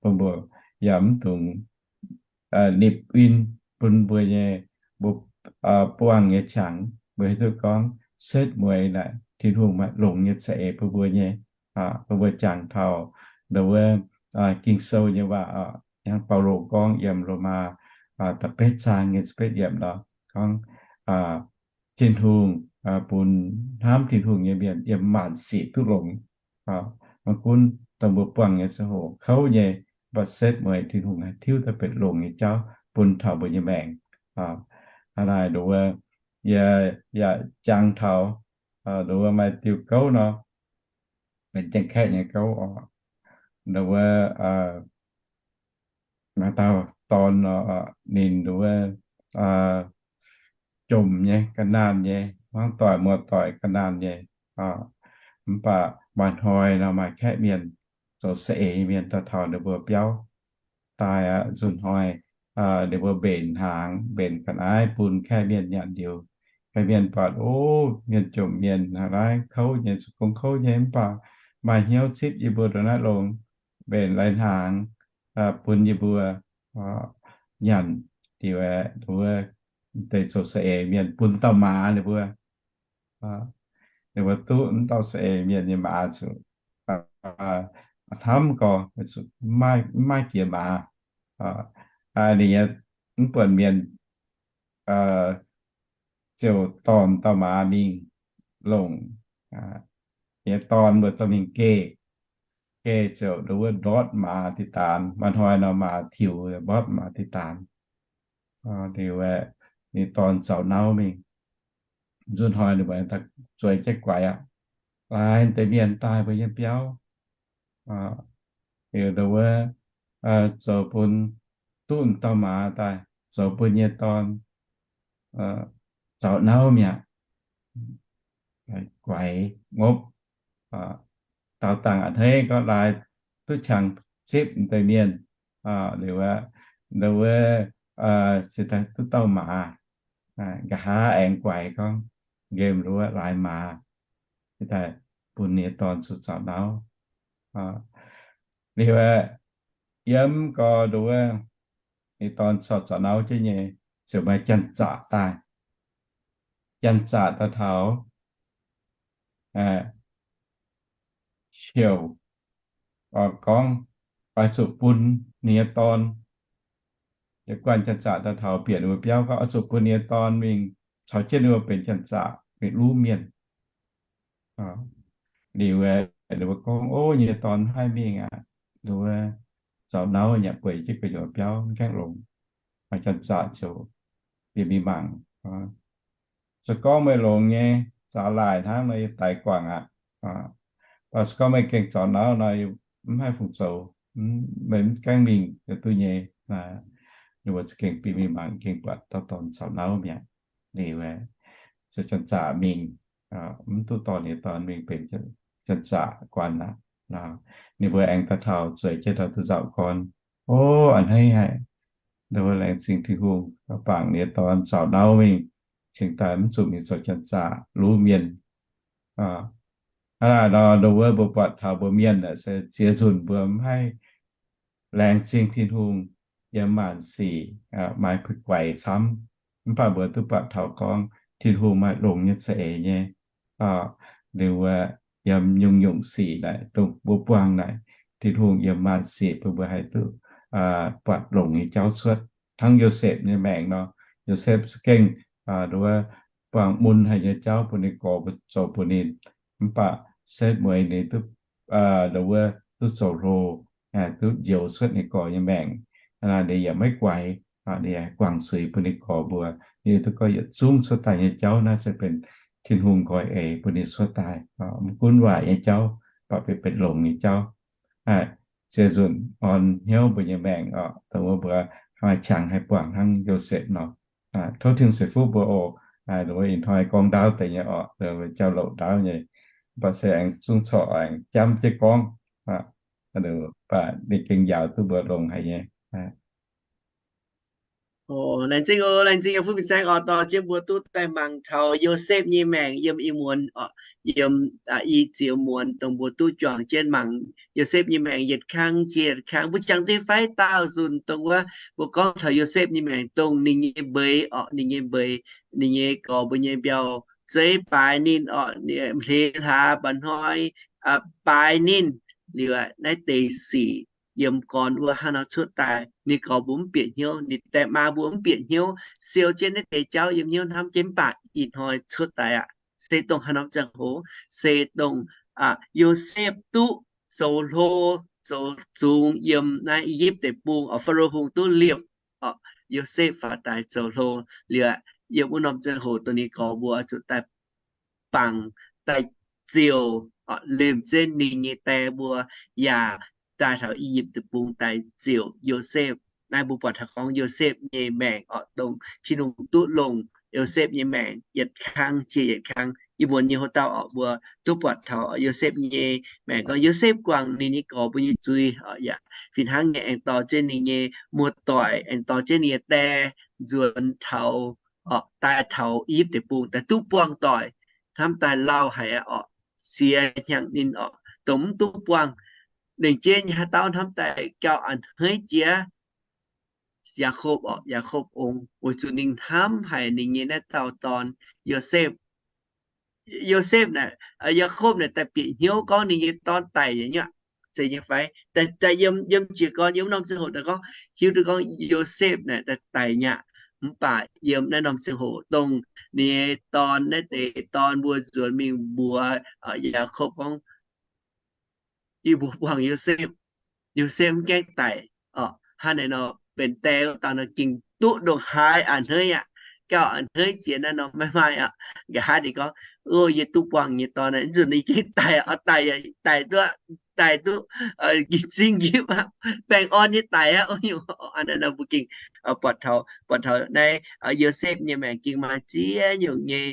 bun mbuo yaac mv dungx nipc win bun mbuo nyei, mbuo buangh nyei qangx. Mbuo hiuv duqv gorngv setv mueiz naaic Tin-Hungh maaih longx nyei za'eix bun mbuo nyei. Bun mbuo jangx taux wuov Ging-Sou nyei waac, hnangv Baulo gorngv yiem Lomaa da'betv zaang nyei ziepc betv yiemc nor, gorngv Tin-Hungh bun hnamv Tin-Hungh nyei mienh yiem maanc sic duqv longx. Maiv gunv dongh mbuo buangh nyei ziangh hoc kouv nyei, mv baac setv mueiz Tin-Hungh haih tiuv daaih benx longx nyei jauv bun taux mbuo nyei maengc. Hnangv naaic nduov, yie yaac jangx taux nduov maaih diuh gouv nor, benx Janx-Kaeqv nyei gouv oc. Nduov maaih dauh dorn nor, ninh nduov jomc nyei, ga'naanh nyei, hmuangv doic muoz-doic ga'naanh nyei. Mv baac maaih hnoi nor maaih kaeqv mienh, zoux saeng-eix mienh daaih taux ninh mbuo biauv daaih aqv. Nzunc hnoi ninh mbuo mbenc hnaangx, mbenc ga'naaiv bun kaeqv mienh nyanc liuz, kaeqv mienh buatc, O, mienh jomc mienh naaiv kouv nyei, zuqc gong kouv nyei, mv baac maaih hnyouv zipv yie mbuo ndongc naaiv longx, mbenc lai hnaangx bun yie mbuo nyanc. Liuz aeqv, wuov deix zoux saeng-eix mienh bun dauh maaz ninh mbuo. Ninh mbuo duqv wuov dauh saeng-eix mienh nyei maaz zuqc hnamv gorx, mv maaih jiex maaz. Ninh nyei mv buonc mienh ziouc dorh dauh maaz mingh longc. Nyei dorn mbuo dorh mingh geh, geh ziouc nduov ndortv maaz diqc daanx. Maaih hnoi nor maaz tiux ndortv maaz diqc daanx. Liuz aeqv, ninh dorn zaux nauv mingh. Nzunc hnoi ninh mbuo zueiz jienv guaix aqv. Laaix deix mienh daaih mbuo nyei biauv. Liuz nduov zoux bun duqv dauh maaz daaih, zoux bun nyei dorn zaux nauv mi'aqv. Guaix ngopv, daaux dangh a'hneiv gorngv laaix duqv qangx zipv deix mienh. Liuz aeqv, nduov se daaih duqv dauh maaz. Nqa'haav aengx guaix gorngv nqemh nduov laaix maaz, se daaih bun ninh nyei dorn zuqc zaux nauv. Liuz aeqv, yiem gorx nduov ninh dorn corc zaux nauv jienv nyei, ziouc maaih janx-zaqc daaih. Janx-zaqc daaih taux, ziouc gorngv, oix zuqc bun ninh nyei dorn, yie guanh janx-zaqc daaih taux bieqc ninh mbuo biauv gorngv oix zuqc bun ninh nyei dorn mingh caux jienv ninh mbuo benx janx-zaqc mingh luv mienh. Liuz ninh mbuo gorngv, O, yie nyei dorn mv haih mingh aqv. Ninh mbuo zaux nauv yaac bueix jienv gu'nyuoz biauv mv gaengh longx. Janx-zaqc ziouc bieqc mingh mangc, Se gorngv meih longx nyei, zaux laaic hnangv nor yie daix guangc aqv. Mv baac se gorngv meih gengh zaux nauv nor, mv haih fungc zoux, meih mv gaengh mingh yaac duqv nyei. Ninh mbuo za'gengh bieqc mingh mangc, gengh buatc dauh dorn caux nauv mi'aqv. Liuz, zoux janx-zaqc mingh, mv duqv dorh ninh nyei dorn mingh benx janx-zaqc guanh aqv. Ninh mbuo aengx daaih taux zueiz jienv ndau duqv nzauc gorn, O, a'hneiv haic. Ndau wuov laengz zingh Tin-Hungh bangc ninh nyei dorn caux nauv mingh, cingx daaih mv zuqc mingh zoux janx-zaqc luv mienh. Hnangv naaic nor, ndau wuov mbuo buatc taux mbuo mienh aeqv, se ziex nzunc mbuo mv haih laengz zingh Tin-Hungh yiem maanc sic, maaih guaix camv. Mv baac mbuo duqv buatc taux gorngv Tin-Hungh maaih longx nyei za'eix nyei. Liuz wuov, yiem nyungc-nyungc sic naaic dongh mbuo buangh naaic, Tin-Hungh yiem maanc sic bun mbuo haih duqv buatc longx nyei jauv cuotv. Hnangv Yosepv nyei maengc nor, Yosepv za'gengh ndau wuov buangh mun haic nyei jauv bun ninh gorx mbuo zoux bun ninh, mv baac setv mueiz ninh duqv ndau wuov duqv zoux hlo, duqv njoux cuotv ninh gorx nyei maengc. Ninh yaac maiv guaix, ninh yaac guangc zuiz bun ninh gorx mbuo. Ninh duqv gorngv yietc zungv cuotv daaih nyei jauv naaiv se benx Tin-Hungh nqoi eix bun ninh cuotv daaih, mv gunv waaic nyei jauv, mv baac benx longx nyei jauv. Ziex nzunc orn hnyouv mbuo nyei maengc oc, dongh wuov mbuo maaih qangx haih buangh hnangv Yosepv nor. Tov Tin-Hungh ceix fuqv mbuo oc. Ih hnoi gorngv ndaauv deix nyei oc, jauv-louc ndaauv nyei, mv baac se aengx zungv corc aengx jamv jienv gorngv. Mv baac ninh gengh njaaux duqv mbuo longx haic nyei. Laengz zingh oc, laengz zingh yiem fuqv fin-saeng oc, dorh jienv mbuo duqv daaih mangc taux Yosepv nyei maengc yiem ih muonz oc, yiem i ziex muonz dongh mbuo duqv juangc jienv mangc Yosepv nyei maengc yietc kang jiex yietc kang. Mbuo jangx duqv fai daauh nzunc dongh wuov mbuo gorngv taux Yosepv nyei maengc dongh ninh nyei mbeix oc, ninh nyei mbeix, ninh nyei gorx mbuo nyei mbiauh zeiv baaix ninh oc, hleix hlaax mba'hnoi baaix ninh. Liuz naaiv deix sic yiem gorn wuov hnangv nor cuotv daaih, ninh gorx mbuo mv bieqc hnyouv, ninh die maa mbuo mv bieqc hnyouv, siou jienv naaiv deix jauv yiem hnyouv hnamv jienv, mv baac ih hnoi cuotv daaih aqv, se dongh haaix norm ziangh hoc? Se dongh Yosepv duqv zoux hlo, zoux zungx yiem naaiv I^yipv Deic-Bung oc, Faalo Hungh duqv liepc oc, Yosepv faaux daaih zoux hlo. Liuz yiem wuov norm ziangh hoc dongh ninh gorx mbuo zuqc daaih bangc, daaih ziouc lemh jienv ninh nyei die mbuo, yaac daaih taux I^yipv Deic-Bung daaih ziouc Yosepv. Naaiv mbuo buatc taux gorngv Yosepv nyei maengc oc, dongh Tin-Hungh duqv longc Yosepv nyei maengc yietc kang jiex yietc kang. Ih muonz nyei hoc dauh oc, mbuo duqv buatc taux Yosepv nyei maengc gorngv Yosepv guangc ninh nyei gorx mbuo nyei zuiz oc, yaac fih hnangv nyei aengx dorh jienv ninh nyei muoz-doic, aengx dorh jienv ninh nyei die nzuonx taux, daaih taux I^yipv Deic-Bung daaih duqv buangh doic, hnamv daaih lauh haic aqv oc, siex hnyangx ninh oc, dongh mv duqv buangh. Lengc jeiv nyei haaix dauh hnamv daaih gauh a'hneiv jiex Yaakopv oc, Yaakopv ong, weic zuqc ninh hnamv haic ninh nyei naaiv dauh dorn, Yosepv. Yosepv naaic, Yaakopv naaic daaih bieqc hnyouv gorngv ninh nyei dorn daic nyei, zeiz nyei fai? Daaih yiem, yiem jiez gorn yiem norm ziangh hoc daaih gorngv hiuv duqv gorngv Yosepv naaic daaih daic nyei aqv. Mv baac yiem naaiv norm ziangh hoc dongh ninh nyei dorn, naaiv deix dorn mbuo nzuonx mingh mbuox Yaakopv gorngv, Yie mbuo buangh Yosepv, Yosepv mv gaengh daic oc. Hnangv naaic nor, benx die wuov dauh nor gengh duqv ndongc haaix a'hneiv aqv. Gauh a'hneiv jiex naaiv nor maiv maaih aqv. Nqa'haav ninh gorngv, O, yie duqv buangh nyei dorn, nzunc ninh gengh daic oc, daic, daic duqv, daic duqv gengh zingh nqipv aqv, baengh orn nyei daic aqv. Hnangv naaic nor mbuo gengh buatc taux, buatc taux naaiv Yosepv nyei maengc gengh maaih ziex nyungc nyei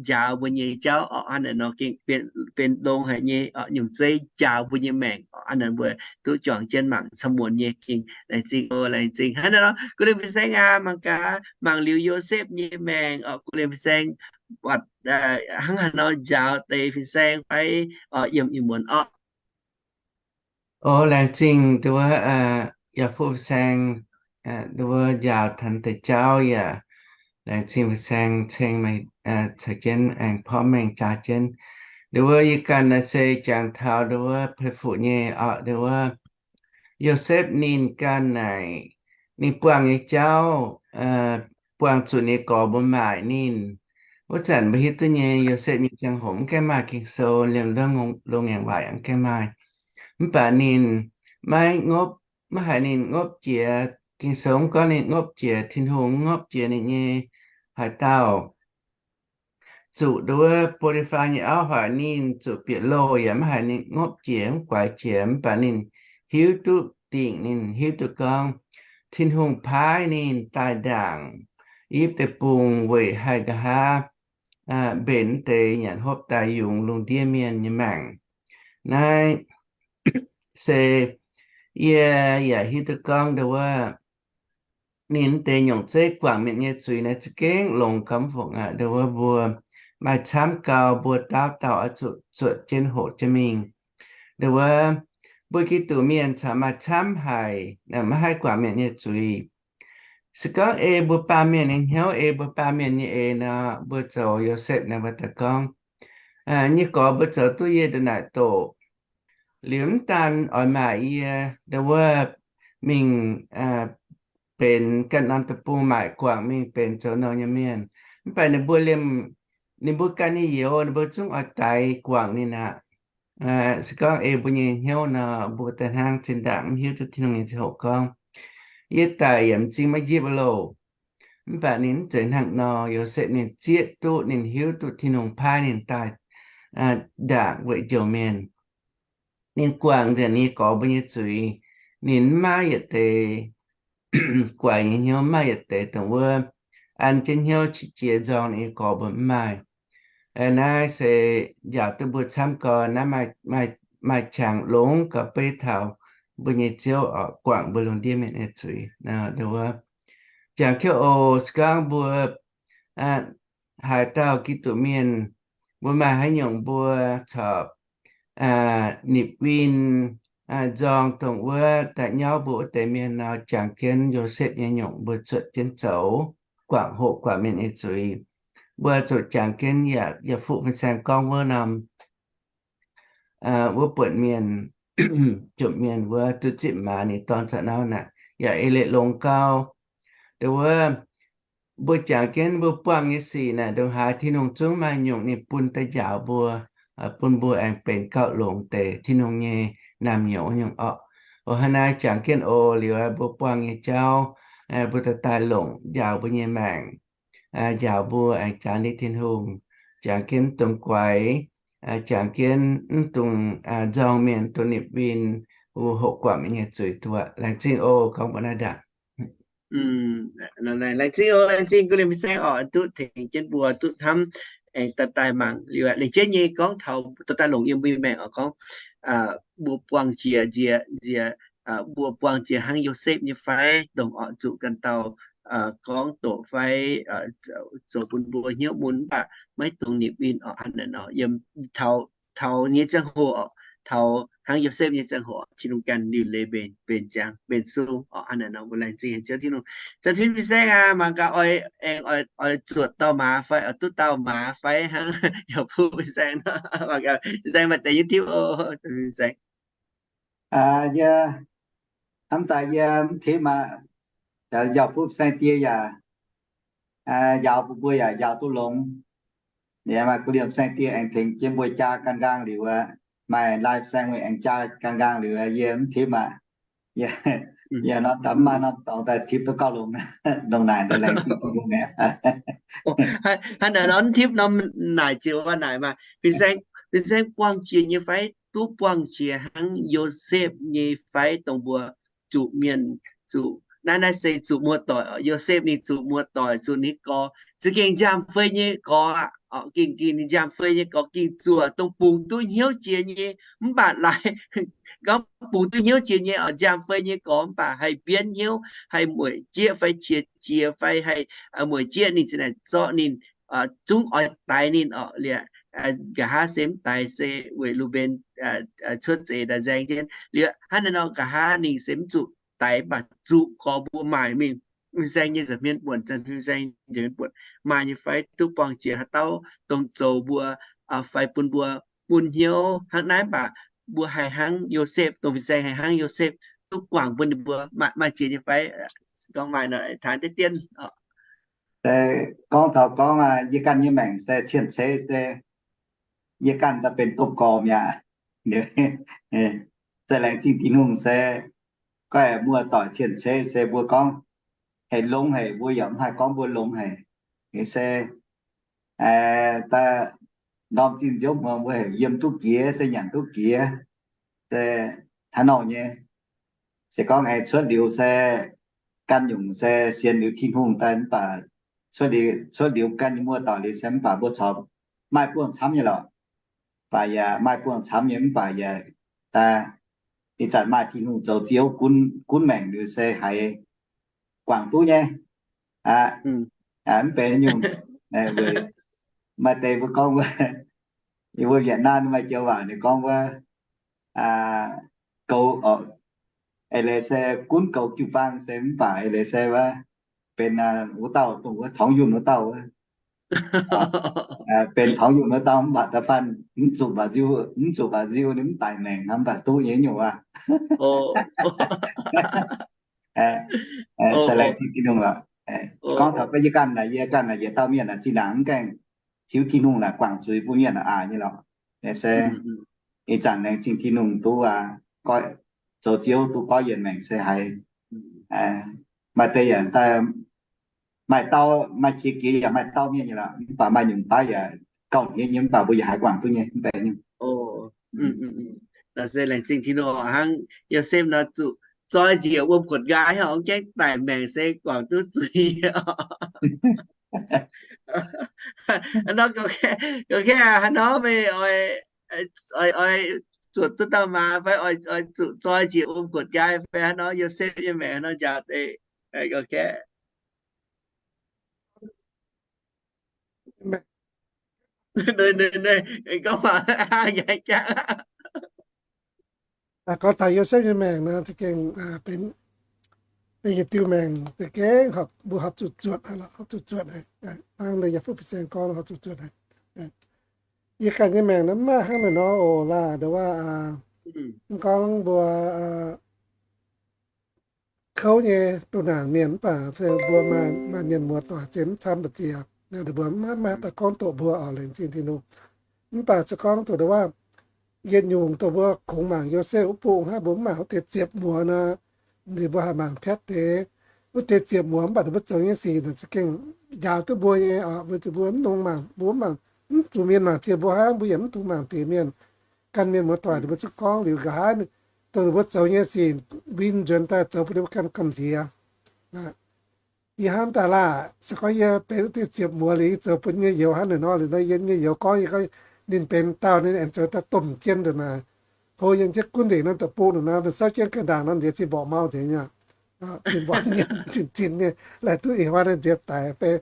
njaaux mbuo nyei jauv oc. Hnangv naaic nor gengh benx ndongc haaix nyei nyungc zeiv njaaux mbuo nyei maengc oc. Hnangv naaic mbuo duqv juangc jienv mangc camv muonz nyei gengh laengz zingh oc, laengz zingh. Hnangv naaiv nor, gu lien fin-saeng aac, mangc gaax, mangc liuz Yosepv nyei maengc oc, gu lien fin-saeng buatc hnangv haaix nor njaaux deix fin-saeng fai yiem ih muonz oc. O, laengz zingh nduov yaac fu fin-saeng, nduov njaaux taux deix jauv yaac laengz zingh fin-saeng ceng meih caux jienv aengx porv mengh jaa jienv. Nduov yie ganh naaiv se jangx taux nduov Pei Fuqv nyei oc, nduov Yosepv ninh ganh naaic, ninh buangh nyei jauv, buangh zuqc ninh gorx mbuo maaic ninh. Wuov zanc mbuo hiuv duqv nyei, Yosepv nyei ziangh hoc mv gaengh maaih Ging-Sou, liemh ndorm loz-ngaengc waaic mv gaengh maaih. Mv baac ninh maiv ngopv, maiv haiz ninh ngopv jiex, Ging-Sou mv gorngv ninh ngopv jiex, Tin-Hungh mv ngopv jiex ninh nyei haaix dauh. zuqc nduov Bo^ti^faa nyei auv hoic ninh zuqc bieqc loh yaac maiv haiz ninh ngopv jiex mv guaix jiex, mv baac ninh hiuv duqv dingc, ninh hiuv duqv gorngv Tin-Hungh paaiv ninh daaih ndaangc I^yipv Deic-Bung weic haih nqa'haav mbenc deix nyanc hopv daaih yungz lungh ndiev mienh nyei maengc. Naaiv se yie yaac hiuv duqv gorngv nduov ninh deix nyungc zeiv guangc mienh nyei zuiz naaiv za'gengh longx gauh mv fongc aqv. Nduov mbuo maaih camv gau, mbuo dauh dauh oix zuqc zuotc jienv hoqc jienv mingh. Nduov mbuo Giduc mienh caux maaih camv haic, maiv haih guangc mienh nyei zuiz. Se gorngv ei mbuo baamh mienh nyei hnyouv, ei mbuo baamh mienh nyei eix nor, mbuo zoux Yosepv naaiv mbuo daaih gorngv, nyei gorx mbuo zoux duqv yie ndongc naaic doqc. Liuz mv daan oix maaic yie, nduov mingh benx ganh norm deic-bung maaic guangc mingh benx zoux nouh nyei mienh. Mv baac ninh mbuo liemh, ninh mbuo ganh nyei youz ninh mbuo zungv oix daix guangc ninh aqv. Se gorngv ei mbuo nyei hnyouv nor, mbuo daaih hnangv zinh ndaangc mv hiuv duqv Tin-Hungh nyei ziangh hoc gorngv, yie daic yaac m'zing maiv njipv loh. Mv baac ninh mv zeiz hnangv nor. Yosepv ninh zieqv duqv, ninh hiuv duqv Tin-Hungh paaiv ninh daaih ndaangc weic njoux mienh. Ninh guangc nzengc ninh nyei gorx mbuo nyei zuiz. Ninh mv maaih yietc deix guaix nyei hnyouv, mv maaih yietc deix dongh wuov an jienv hnyouv qiex jiez nzorng ninh nyei gorx mbuo mv maaih. Naaiv se njaaux duqv mbuo camv gau. Naaiv maaih qangx longx gauh beiv taux mbuo nyei Ziouv oix guangc mbuo lungh ndiev mienh nyei zuiz. Jangx jienv oc, se gorngv mbuo haaix dauh Giduc mienh, mbuo maaih haaix nyungc mbuo corc nipc win nzorng dongh wuov daaih nyauv mbuo wuov deix mienh nor, jangx jienv Yosepv nyei nyungc mbuo zuotc jienv zoux, guangc hoqc guangc mienh nyei zuiz. Mbuo zuqc jangx jienv yaac fuqv fin-saeng gorngv wuov norm wuov buonc mienh, jomc mienh wuov duqv zipv maaz ninh dorn za'hnauv naaic, yaac eix leiz longx gau. Nduov mbuo jangx jienv mbuo buangh nyei sic naaic ndongc haaix, Tin-Hungh zungv maaih nyungc ninh bun daaih njaaux mbuo, bun mbuo aengx benx gauh longx deix Tin-Hungh nyei naamh nyouz nyungc orqc. Hnangv naaiv jangx jienv oc, liuz mbuo buangh nyei jauv, mbuo daaih daaih longc njaaux mbuo nyei maengc, njaaux mbuo aengx jaax ndiev Tin-Hungh, jangx jienv mv dungx guaix, jangx jienv mv dungx nzorng mienh, dungx nipc win, hoqc guangc mienh nyei zuiz duqv. Laengz zingh oc, gorngv mbuo naaiv ndaangc. Laengz zingh oc, laengz zingh gu liemh fin-saeng oc, duqv tengx jienv mbuo duqv hnamv aengx daaih daaih mangc liuz, laengz jienv nyei gorngv taux daaih longc yiem mbuo nyei maengc oc, gorngv mbuo buangh jiex nziex, nziex, mbuo buangh jiex hnangv Yosepv nyei fai, dongh oix zuqc ganh dauh gorngv doqc fai zoux bun mbuo hnyouv mun, mv baac maiv dungx nipc win oc. Hnangv naaic nor, yiem taux, taux nyei ziangh hoc, taux hnangv Yosepv nyei ziangh hoc, Tin-Hungh ganh liuc leiz mbenc, mbenc ziangx, mbenc sung oc. Hnangv naaic nor mbuo laengz zingh haic Ziouv Tin-Hungh. Zanc fim fin-saeng aac, mangc gaax oix, aengx oix, oix zuotc dauh maaz fai oix duqv dauh maaz fai hnangv yaac buv fin-saeng nor. Mangc gaax fin-saeng maaih deix YouTube oc, fin-saeng. Yie hnamv daaih yie mv tipv aqv, njaaux buv fin-saeng die yaac njaaux bun mbuo yaac njaaux duqv longx. Yie maaih gu liemh fin-saeng die aengx tengx jienv mbuo jaa gan nqaang liuz, maaih laai fin-saeng aengx jaa gan nqaang liuz, yie mv tipv aqv. Yie, yie nor daaih mv maaih norm dorngx daaih tipv duqv gauh longx, dongh naaic daaih laengz zingh Tin-Hungh mi'aqv. Hnangv naaic nor mv tipv norm naaic ziouc naaic maah, fin-saeng, fin-saeng buangh jiex nyei fai, duqv buangh jiex hnangv Yosepv nyei fai, dongh mbuo zuqc mienh, zuqc naaiv, naaiv se zuqc muoz-doic. Yosepv ninh zuqc muoz-doic, zuqc ninh gorx, za'gengh nziaamv-fei nyei gorx aqv. Gengh, gengh ninh nziaamv-fei nyei gorx, gengh zuoqc dongh bungx duqv hnyouv jiex nyei, mv baac laaix gorngv bungx duqv hnyouv jiex nyei oc, nziaamv-fei nyei gorx, mv baac haih mbienv hnyouv, haih mueic jieqv fai qiex jiez fai haih mueic jieqv ninh, zinh naaic zorqv ninh, zungv oix daix ninh oc. Liuz nqa'haav se mv daix se weic Lu^mben cuotv seix daaih nzaeng jienv. Liuz hnangv naaiv nor nqa'haav ninh se mv zuqc daix, mv baac zuqc gorx mbuo maaic mingh. Fin-saeng nyei nza'hmien buonc, fin-saeng nza'hmien buonc, maaih nyei fai duqv buangh jiex haaix dauh dongh zoux mbuo fai bun mbuo mun hnyouv hnangv naaiv, mv baac mbuo haih hnangv Yosepv, dongh fin-saeng haih hnangv Yosepv duqv guangc bun ninh mbuo maaih, maaih jiex nyei fai? Gorngv maaih nor, taux deix dien. Se gorngv taux gorngv yie ganh nyei maengc se cien-ceqv se yie ganh daaih benx domh gorx mi'aqv. Se laengz zingh Tin-Hungh se, gorngv muoz-doic cien-ceqv se mbuo gorngv haiz longx haic, mbuo yaac mv haih gorngv mbuo longx haic. Se Aengx daaih ndorm zinh nziouv hmuangx mbuo heuc yiem duqv jiex se nyanc duqv jiex, se hnangv nor nyei. Se gorngv aengx cuotv liuz se gan nyungc se sienx liuz Tin-Hungh daaih mv baac cuotv liuz gan nyei muoz-doic liuz se mv baac mbuo corc maaih buangh camv nyei lorqc. Mv baac yaac maaih buangh camv nyei mv baac yaac daaih ih zanc maaih Tin-Hungh zoux Ziouv gunv maengc liuz se haiz guangc duqv nyei. Aqv, mv benx nyungc, maaih deix mbuo gorngv wuov, yie mbuo Vietnam maaih joux waac ninh gorngv wuov, goux, eix leiz se gunv goux jiu-baang se mv baac eix leiz se wuov benx wuov dauh dongh wuov torngx yunh wuov dauh wuov, benx torngx yunh wuov dauh mv baac da'faanh mv zuqc mba'nziu, mv zuqc mba'nziu ninh mv daic maengc hnangv mv baac duqv nyei nyungc aac. Se laengz zingh Tin-Hungh lorqc. Gorngv taux yie ganh naaic, yie ganh naaic yietc dauh mienh naaic zinh ndaangc mv gaengh hiuv Tin-Hungh naaic guangc zuiz bun mienh aqc nyei lorqc. Se ih zanc laengz zingh Tin-Hungh duqv zoux Ziouv duqv goiv yienc maengc se haiz maaih deix yaac daaih maaih dauh, maaih qiex jiez yaac maaih dauh mienh nyei lorqc, mv baac maaih nyungc daaih yaac gauh hniev nyei mv baac mbuo yaac haiz guangc duqv nyei mv benx nyungc. Nor se laengz zingh Tin-Hungh hnangv Yosepv nor zuqc zoi njiec wuom guotc nqaai hnangv, gaengh daic maengc se guangc duqv zuiz. Nor, ok, haaix nor meih oix, oix zuotc duqv dauh maaz fai oix zuqc zoi njiec wuom guotc nqaai fai haaix nor, Yosepv nyei maengc haaix nor njaaux deix, ok. Gorngv maaih hnangv yaac jangv. Gorngv taux Yosepv nyei maengc nor, za'gengh benx, benx yietc diuh maengc za'gengh horpc, mbuo horpc zuqc zuotc, horpc zuqc zuotc. Hnangv yaac fuqv fin-saeng gorngv horpc zuqc zuotc. Yie ganh nyei maengc nor mv maaih hnangv naaiv nor oc laah, nduov waac, mv gorngv mbuo kouv nyei doh naanc mienh mv baac mbuo maaih mienh muoz-doic ziex mv camv mbu'ziex, mbuo mv maaih daaih gorngv doqc mbuo oc, laengz zingh Tin-Hungh. Mv baac se gorngv doqc nduov waac yietc nyungc dongh mbuo kungx mangc Yosepv wuov bung hnangv, mbuo mv mangc wuov deix ziepc muoz nor, ninh mbuo haih mangc piatv deix. Wuov deix ziepc muoz mv baac ninh mbuo zoux nyei sic naaic za'gengh njaaux duqv mbuo nyei oc, weic zuqc mbuo mv dungx mangc, mbuo mv mangc, mv zuqc mienh mangc jiex mbuo hnangv, mbuo yaac mv dungx mangc bieqc mienh. Ganh mienh muoz-doic ninh mbuo zungv gorngv liuz nqa'haav dongh ninh mbuo zoux nyei sic win nzuonx daaih zoux bun ninh mbuo ganh gamh nziex. Yie hnamv daaih laah, se gorngv yie benx wuov deix ziepc muoz liuz yie zoux bun nyei youz hnangv naaiv nor liuz nor, yie nyei youz gorngv, yie gorngv ninh benx dauh ninh aengx zoux daaih domh jienv ndongc naaic, hlo yiem jienv gunv ndeic nor, deic-bung ndongc naaic, mv souv jienv ga'ndaangc nor, nziex zinh mborqc mau nziex nyei, zinh mborqc nyei, zinh zinh nyei, laih duqv ih hnoi nziex daic. Mv baac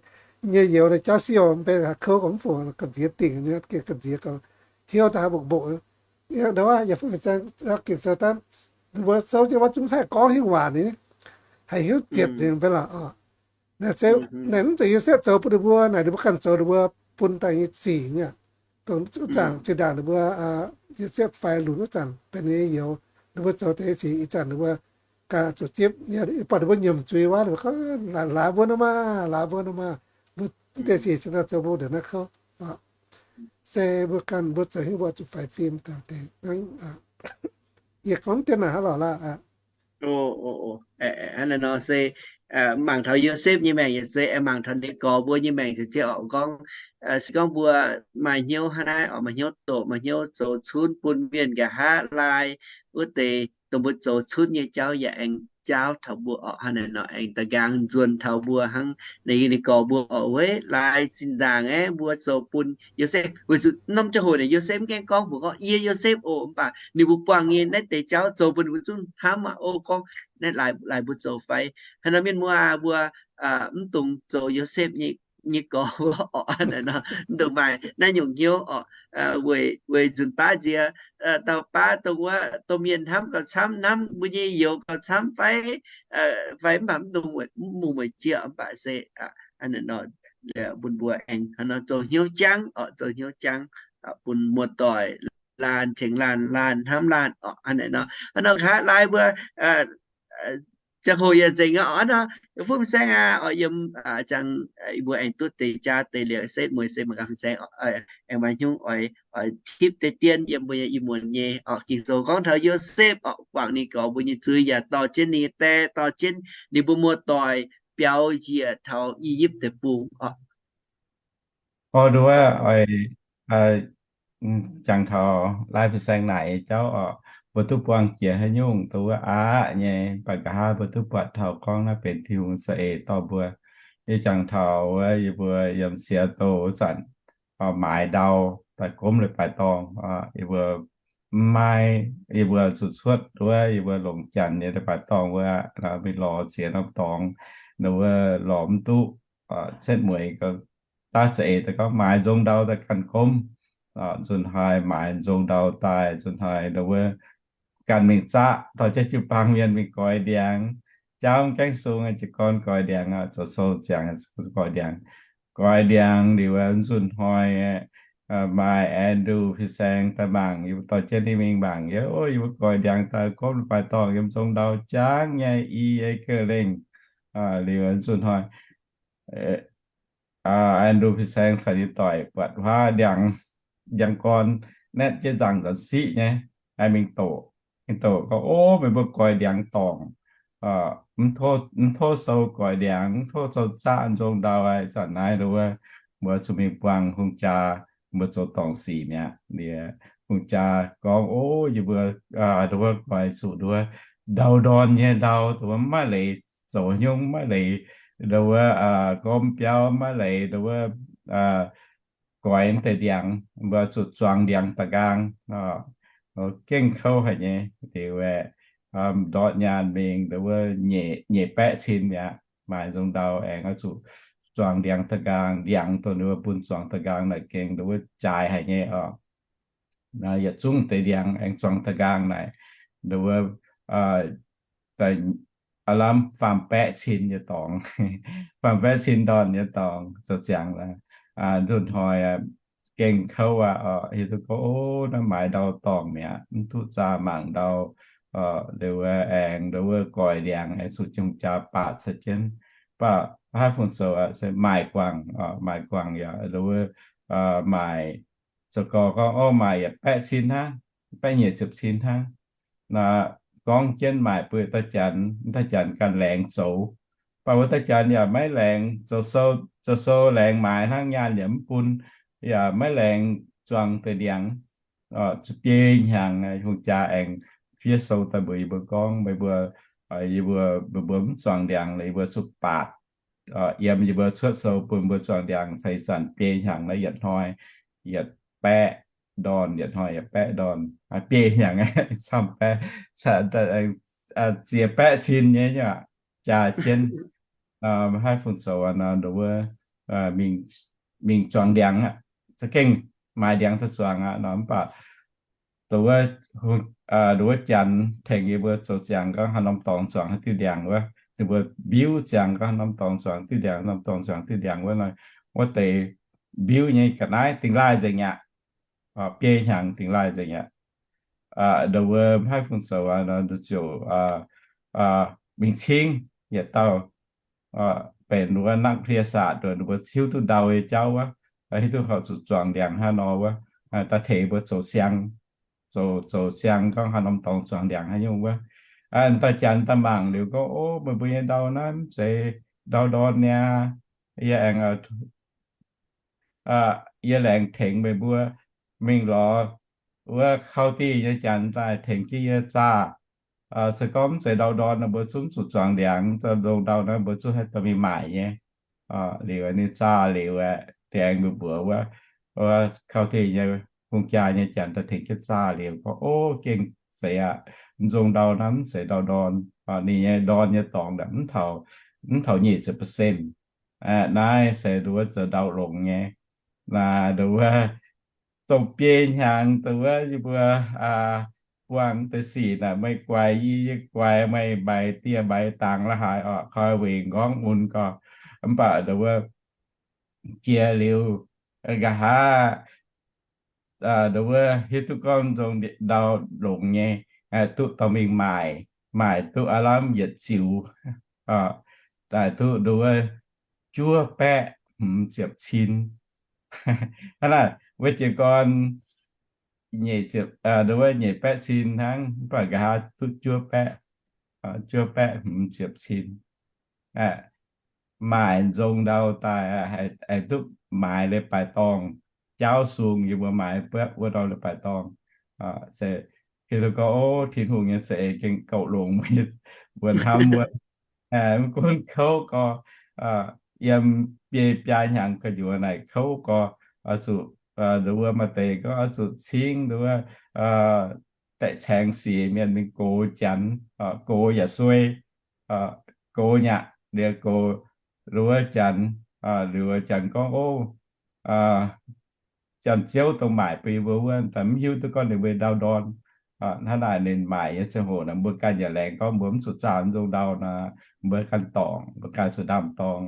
nyei youz naaiv jauv siou, mv baac haaix kouv gorngv mv fungc, gamh nziex dingc nyei, gamh nziex gorngv hiuv daaih mbuoqc mbuoqc. Yie hnamv daaih, yie fuqv fin-saeng Ging-Sou daaih, ninh mbuo souv jienv wuov zungv haih gorngv hingh waac ni, haih hiuv ziepc nzengc mv baac lorqc. Naaiv se, naaiv mv zeiz Yosepv zoux bun ninh mbuo, naaic ninh mbuo ganh zoux ninh mbuo bun daaih nyei sic nyei. Dongh wuov zanc zinh ndaangc ninh mbuo, Yosepv faix lunc wuov zanc benx ninh nyei youz, ninh mbuo zoux deix sic ih zanc ninh mbuo ganh zuqc zipv, baac ninh mbuo nyiemc zuiz wuov, ninh mbuo gorngv, laaix mbuo nor maah, laaix mbuo nor maah, mbuo deix sic se nor zoux mbuo ndongc naaiv kouv. Se mbuo ganh mbuo zoux hingv mbuo zuqc faix fim dangh deix. Yie gorngv dien naaic hnangv lorqc laah. Hnangv naaiv nor se mangc taux Yosepv nyei maengc yaac se aengx mangc taux ninh gorx mbuo nyei maengc se ziex oc gorngv, se gorngv mbuo maaih hnyouv hnangv naaiv oc, maaih hnyouv doqc, maaih hnyouv zoux cunv bun mienh nqa'haav, laai wuov deix dongh mbuo zoux cunv nyei jauv yaac aengx jaauv taux mbuo oc. Hnangv naaiv nor aengx da'nqaang nzuonx taux mbuo hnangv naaiv, ninh gorx mbuo oc, weic laai zinh ndaangc aeqv, mbuo zoux bun Yosepv, weic zuqc norm ziangh hoc naaic Yosepv mv gaengh gorngv mbuox gorngv, yie Yosepv oc, mv baac ninh mbuo buangh nyei naaiv deix jauv zoux bun ninh mbuo zungv hnamv aqv. O, gorngv naaiv laaix mbuo zoux fai? Hnangv naaiv mienh muoz aac, mbuo mv dungx zoux Yosepv nyei gorx mbuo oc. Hnangv naaiv nor mv dungx maaih naaiv nyungc hnyouv oc. Weic, weic nzunc baav nziex, dauh baav dongh wuov domh mienh hnamv gauh camv, hnamv mbuo nyei youz gauh camv fai, fai mv baac mv dungx mv bungx mueic jieqv, mv baac se hnangv naaiv nor bun mbuo aengx hnangv nor zoux hnyouv jangv oc, zoux hnyouv jangv bun muoz-doic laanh tengx laanh, laanh hnamv laanh oc. Hnangv naaiv nor, hnangv nor nqa'haav laai mbuo ziangh hoc yaac nzengc aqv. Hnangv nor, fuqv fin-saeng aac, oc, yiem ziangh mbuo aengx duqv deix jaav deix liuz se mueiz se mangc gaax fin-saeng oc, aengx maaih hnyouv oix, oix tipv deix dien yiem mbuo nyei ih muonz nyei oc. Ging-Sou gorngv taux Yosepv oc, guangc ninh gorx mbuo nyei zuiz yaac dorh jienv ninh nyei die, dorh jienv ninh mbuo muoz-doic biaux njiec taux I^yipv Deic-Bung oc. Orv, nduov, oix, jangx taux lai fin-saeng naaic nyei jauv oc, mbuo duqv buangh jiex haaix nyungc nduov aqv nyei, mv baac nqa'haav mbuo duqv buatc taux gorngv naaiv benx Tin-Hungh za'eix dorh mbuo. Yie jangx taux wuov yie mbuo yiem Seattle wuov zanc, maaiz ndau daaih gomv leiz-baaix dorngh, yie mbuo mv maaih, yie mbuo zuqc cuotv wuov, yie mbuo longc janx nyei leiz-baaix dorngh wuov, mingh lorz ziex norm dorngx, nduov lorz mv duqv, setv mueiz daav za'eix daaih gorngv maaiz nzong ndau daaih ganh gomv. Nzunc hnoi maaiz nzong ndau daaih, nzunc hnoi nduov ganh mingh zaqv dorh jienv jiu-baang mienh mingh goix ndiangx, jaauv mv gaengh sung jiez gorn goix ndiangx, zoux sou ziangx goix ndiangx. Goix ndiangx liuz, nzunc hnoi maaih Andrew fin-saeng daaih mangc, yie mbuo dorh jienv ninh mingh mangc, yie mbuo goix ndiangx daaih gomv leiz-baaix dorngh yiem nzong ndau jangv nyei i ei geh lengh. Liuz nzunc hnoi Andrew fin-saeng caux ninh doic buatc huaav ndiangx, ndiangx gorn naetv jienv nzangc nzanc siqv nyei, mingh doqc. Mingh doqc gorngv, Ov, meih mbuo goix ndiangx dorngc, mv tov sou goix ndiangx, mv tov sou zaqv nzong ndau aqv. Zanc naaiv nduov mbuo zuqc mingh buangh hungh jaa, mbuo zoux dorngc sic mi'aqv. Liuz hungh jaa gorngv, Ov, yie mbuo nduov goix zuqc nduov ndau ndorn nyei ndau, nduov maiv leiz zoux nyungc, maiv leiz nduov gormv biauv, maiv leiz nduov goix deix ndiangx, mbuo zuqc zuangx ndiangx da'nqaang. Gengh kouv haic nyei. Liuz aeqv, ndortv nyaanh mingh nduov nyeic baeqv cin mi'aqv. Maaih nzong ndau aengx oix zuqc zuangx ndiangx da'nqaang. Ndiangx dongh nduov bun zuangx da'nqaang naaic gengh nduov jaaix haic nyei oc. Yietc zungv deix ndiangx aengx zuangx da'nqaang naaic, nduov aav lamh faam baeqv cin nyei dorngx, faam baeqv cin ndorn nyei dorngx zoux ziangx. Nzunc hnoi gengh kouv aqv. Hiuv duqv gorngv, Ov, naaiv maaiz ndau dorngh mi'aqv, mv duqv zaah mangc ndau. Liuz aengx nduov goix ndiangx aengx zuqc jungh jaa baatc caux jienv. Mv baac haaix fungc zoux se maaic guangc, maaic guangc yaac nduov maaic zoux gorx gorngv, Ov, maaic yietc baeqv cin hnangv, baeqv nyeic ziepc cin hnangv. Naaiv gorngv jienv maaic bueix dauh janx, dauh janx ganh laengz zoux. Mv baac wuov dauh janx yaac maiv laengz zoux sou, zoux sou laengz maaiz hnangv, nyaanh yaac mv bun, yaac maiv laengz zuangx deix ndiangx. Zuqc biei hnyangx, hungh jaa aengx fiev sou daaih mbuox yie mbuo gorngv, Meih mbuo, yie mbuo, meih mbuo mv zuangx ndiangx, yie mbuo zuqc baatc yiem yie mbuo cuotv sou bun mbuo zuangx ndiangx caux ih zanc biei hnyangx naaiv yietc hnoi yietc baeqv ndorn, yietc hnoi yietc baeqv ndorn, biei hnyangx camv baeqv, ziex baeqv cin nyei jaa jienv. Haaix fungc zoux nor, nduov mingh zuangx ndiangx aqv. Za'gengh maaiz ndiangx daaih zuangx aqv nor, mv baac nduov wuov janx tengx yie mbuo zoux ziangx gorngv haaix norm dorngx zuangx haaix diuh ndiangx wuov, ninh mbuo mbiuv ziangx gorngv haaix norm dorngx zuangx diuh ndiangx, norm dorngx zuangx diuh ndiangx wuov nor, wuov deix mbiuv nyei ga'naaiv dingx laaih nzengc aqv. Biei hnyangx dingx laaih nzengc aqv. Nduov wuov haaix fungc zoux nor, nduov ziouc mingh cingv yietc dauh benx wuov นักวิทยาศาสตร์ nduov, nduov mbuo hiuv duqv ndau nyei jauv wuov, hiuv duqv horpc zuqc zuangx ndiangx hnangv nor wuov, daaih tengx mbuo zoux siang, zoux, zoux siang gorngv haaix norm dorngx zuangx ndiangx haaix nyungc wuov. Dauh janx daaih mangc liuz gorngv, Ov, meih mbuo nyei ndau naaiv mv zeiz ndau ndorn niaa. Yie aengx, yie laengz tengx meih mbuo mingh lorz wuov เคาน์ตี้ nyei janx daaih tengx jienv yie zaah. Se gorngv mv zeiz ndau ndorn nor, mbuo zungv zuqc zuangx ndiangx, zoux ndongc ndau nor mbuo zungv haih dorh mingh maaic nyei. Liuz ninh zaah liuz aeqv, aengx mbuox wuov, wuov เคาน์ตี้ nyei hungh jaa nyei janx daaih tengx jienv zaah liuz gorngv, Ov, gengh zeiz aqv. Nzong ndau naaiv mv zeiz ndau ndorn. Ninh nyei ndorn nyei dorngx mv taux, mv taux nyic ziepc percent. Naaiv se nduov zoux ndau longx nyei. Naaiv nduov dongh biei hnyangx nduov yie mbuo buangh deix sic naaic, meih guaix yie, yie guaix meih, mbaix dieh mbaix dangx la'haaix orqc, koi weic nqorngv mun gorx. Mv baac nduov jiex liuz nqa'haav nduov hiuv duqv gorngv nzong ndau longx nyei, duqv dorh mingh maaic, maaic duqv aav lamh yietc ziux, daaih duqv nduov juov baeqv hmz ziepc cin. Hnangv naaic, wuov jiez gorn nyeic ziepc, nduov nyeic baeqv cin hnangv, mv baac nqa'haav duqv juov baeqv, juov baeqv hmz ziepc cin. Maaic nzong ndau daaih haih duqv maaiz leiz-baaix dorngh, jaauv sung yie mbuo maaiz buatc wuov ndorm leiz-baaix dorngh. Se hiuv duqv gorngv, o, Tin-Hungh nyei za'eix gengh gauh longx, mbuo hnamv wuov, mv gunv kouv gorx, yiem biei biaa hnyangx gu'nyuoz naaic kouv gorx, oix zuqc, nduov wuov maaih deix gorngv oix zuqc cingv nduov wuov daic caengx sic mienh mingh gox Janx, gox yaac suei, gox nyaqc liuz gox nduov wuov Janx, liuz Janx gorngv, o, Janx-Ziouv dongh maaic bun yie mbuo wuov, mv hiuv duqv gorngv ninh mbuo ndau ndorn. Hnangv naaic ninh maaic nyei ziangh hoc naaic mbuo ganh yaac laengz gorngv mbuo mv zuqc zaah nzung ndau nor, mbuo ganh dorngc, mbuo ganh zuqc ndaam-dorng,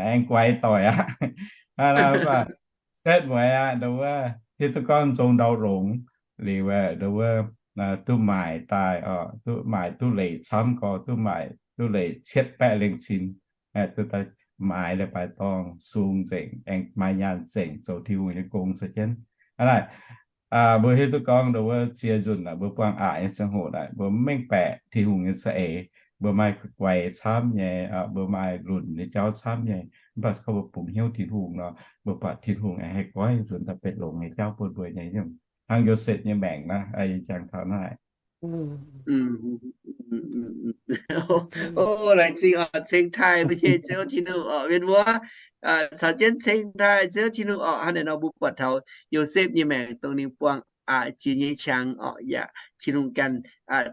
aengx guaix doic aqv. Hnangv naaic mv baac setv mueiz aqv, nduov wuov hiuv duqv gorngv nzung ndau longx liuz, nduov wuov duqv maaic daaih, duqv maaic duqv leic camv gorx, duqv maaic duqv leic cietv baeqv lengh cin, duqv daaih maaiz leiz-baaix dorngh sung nzengc, aengx maaih nyaanh nzengc zoux Tin-Hungh nyei gong caux jienv. Hnangv naaic, mbuo hiuv duqv gorngv nduov wuov ziex nzunc naaic mbuo buangh aqc nyei ziangh hoc naaic mbuo mv mengh baeqc Tin-Hungh nyei za'eix, mbuo maaih guaix camv nyei, mbuo maaih lunc nyei jauv camv nyei, mv baac gorngv mbuo bungx hnyouv Tin-Hungh nor, mbuo buatc Tin-Hungh aengx haih goiv nzunc daaih benx longx nyei jauv bun mbuo nyei. Hnangv Yosepv nyei maengc naaiv, yie jangx taux naaiv. O, laengz zingh oc, ceng taaih mbuo nyei Ziouv Tin-Hungh oc, mienh muoz. Caux jienv ceng taaih Ziouv Tin-Hungh oc. Hnangv naaic nor mbuo buatc taux Yosepv nyei maengc dongh ninh buangh aqc jiex nyei qangx oc, yaac Tin-Hungh ganh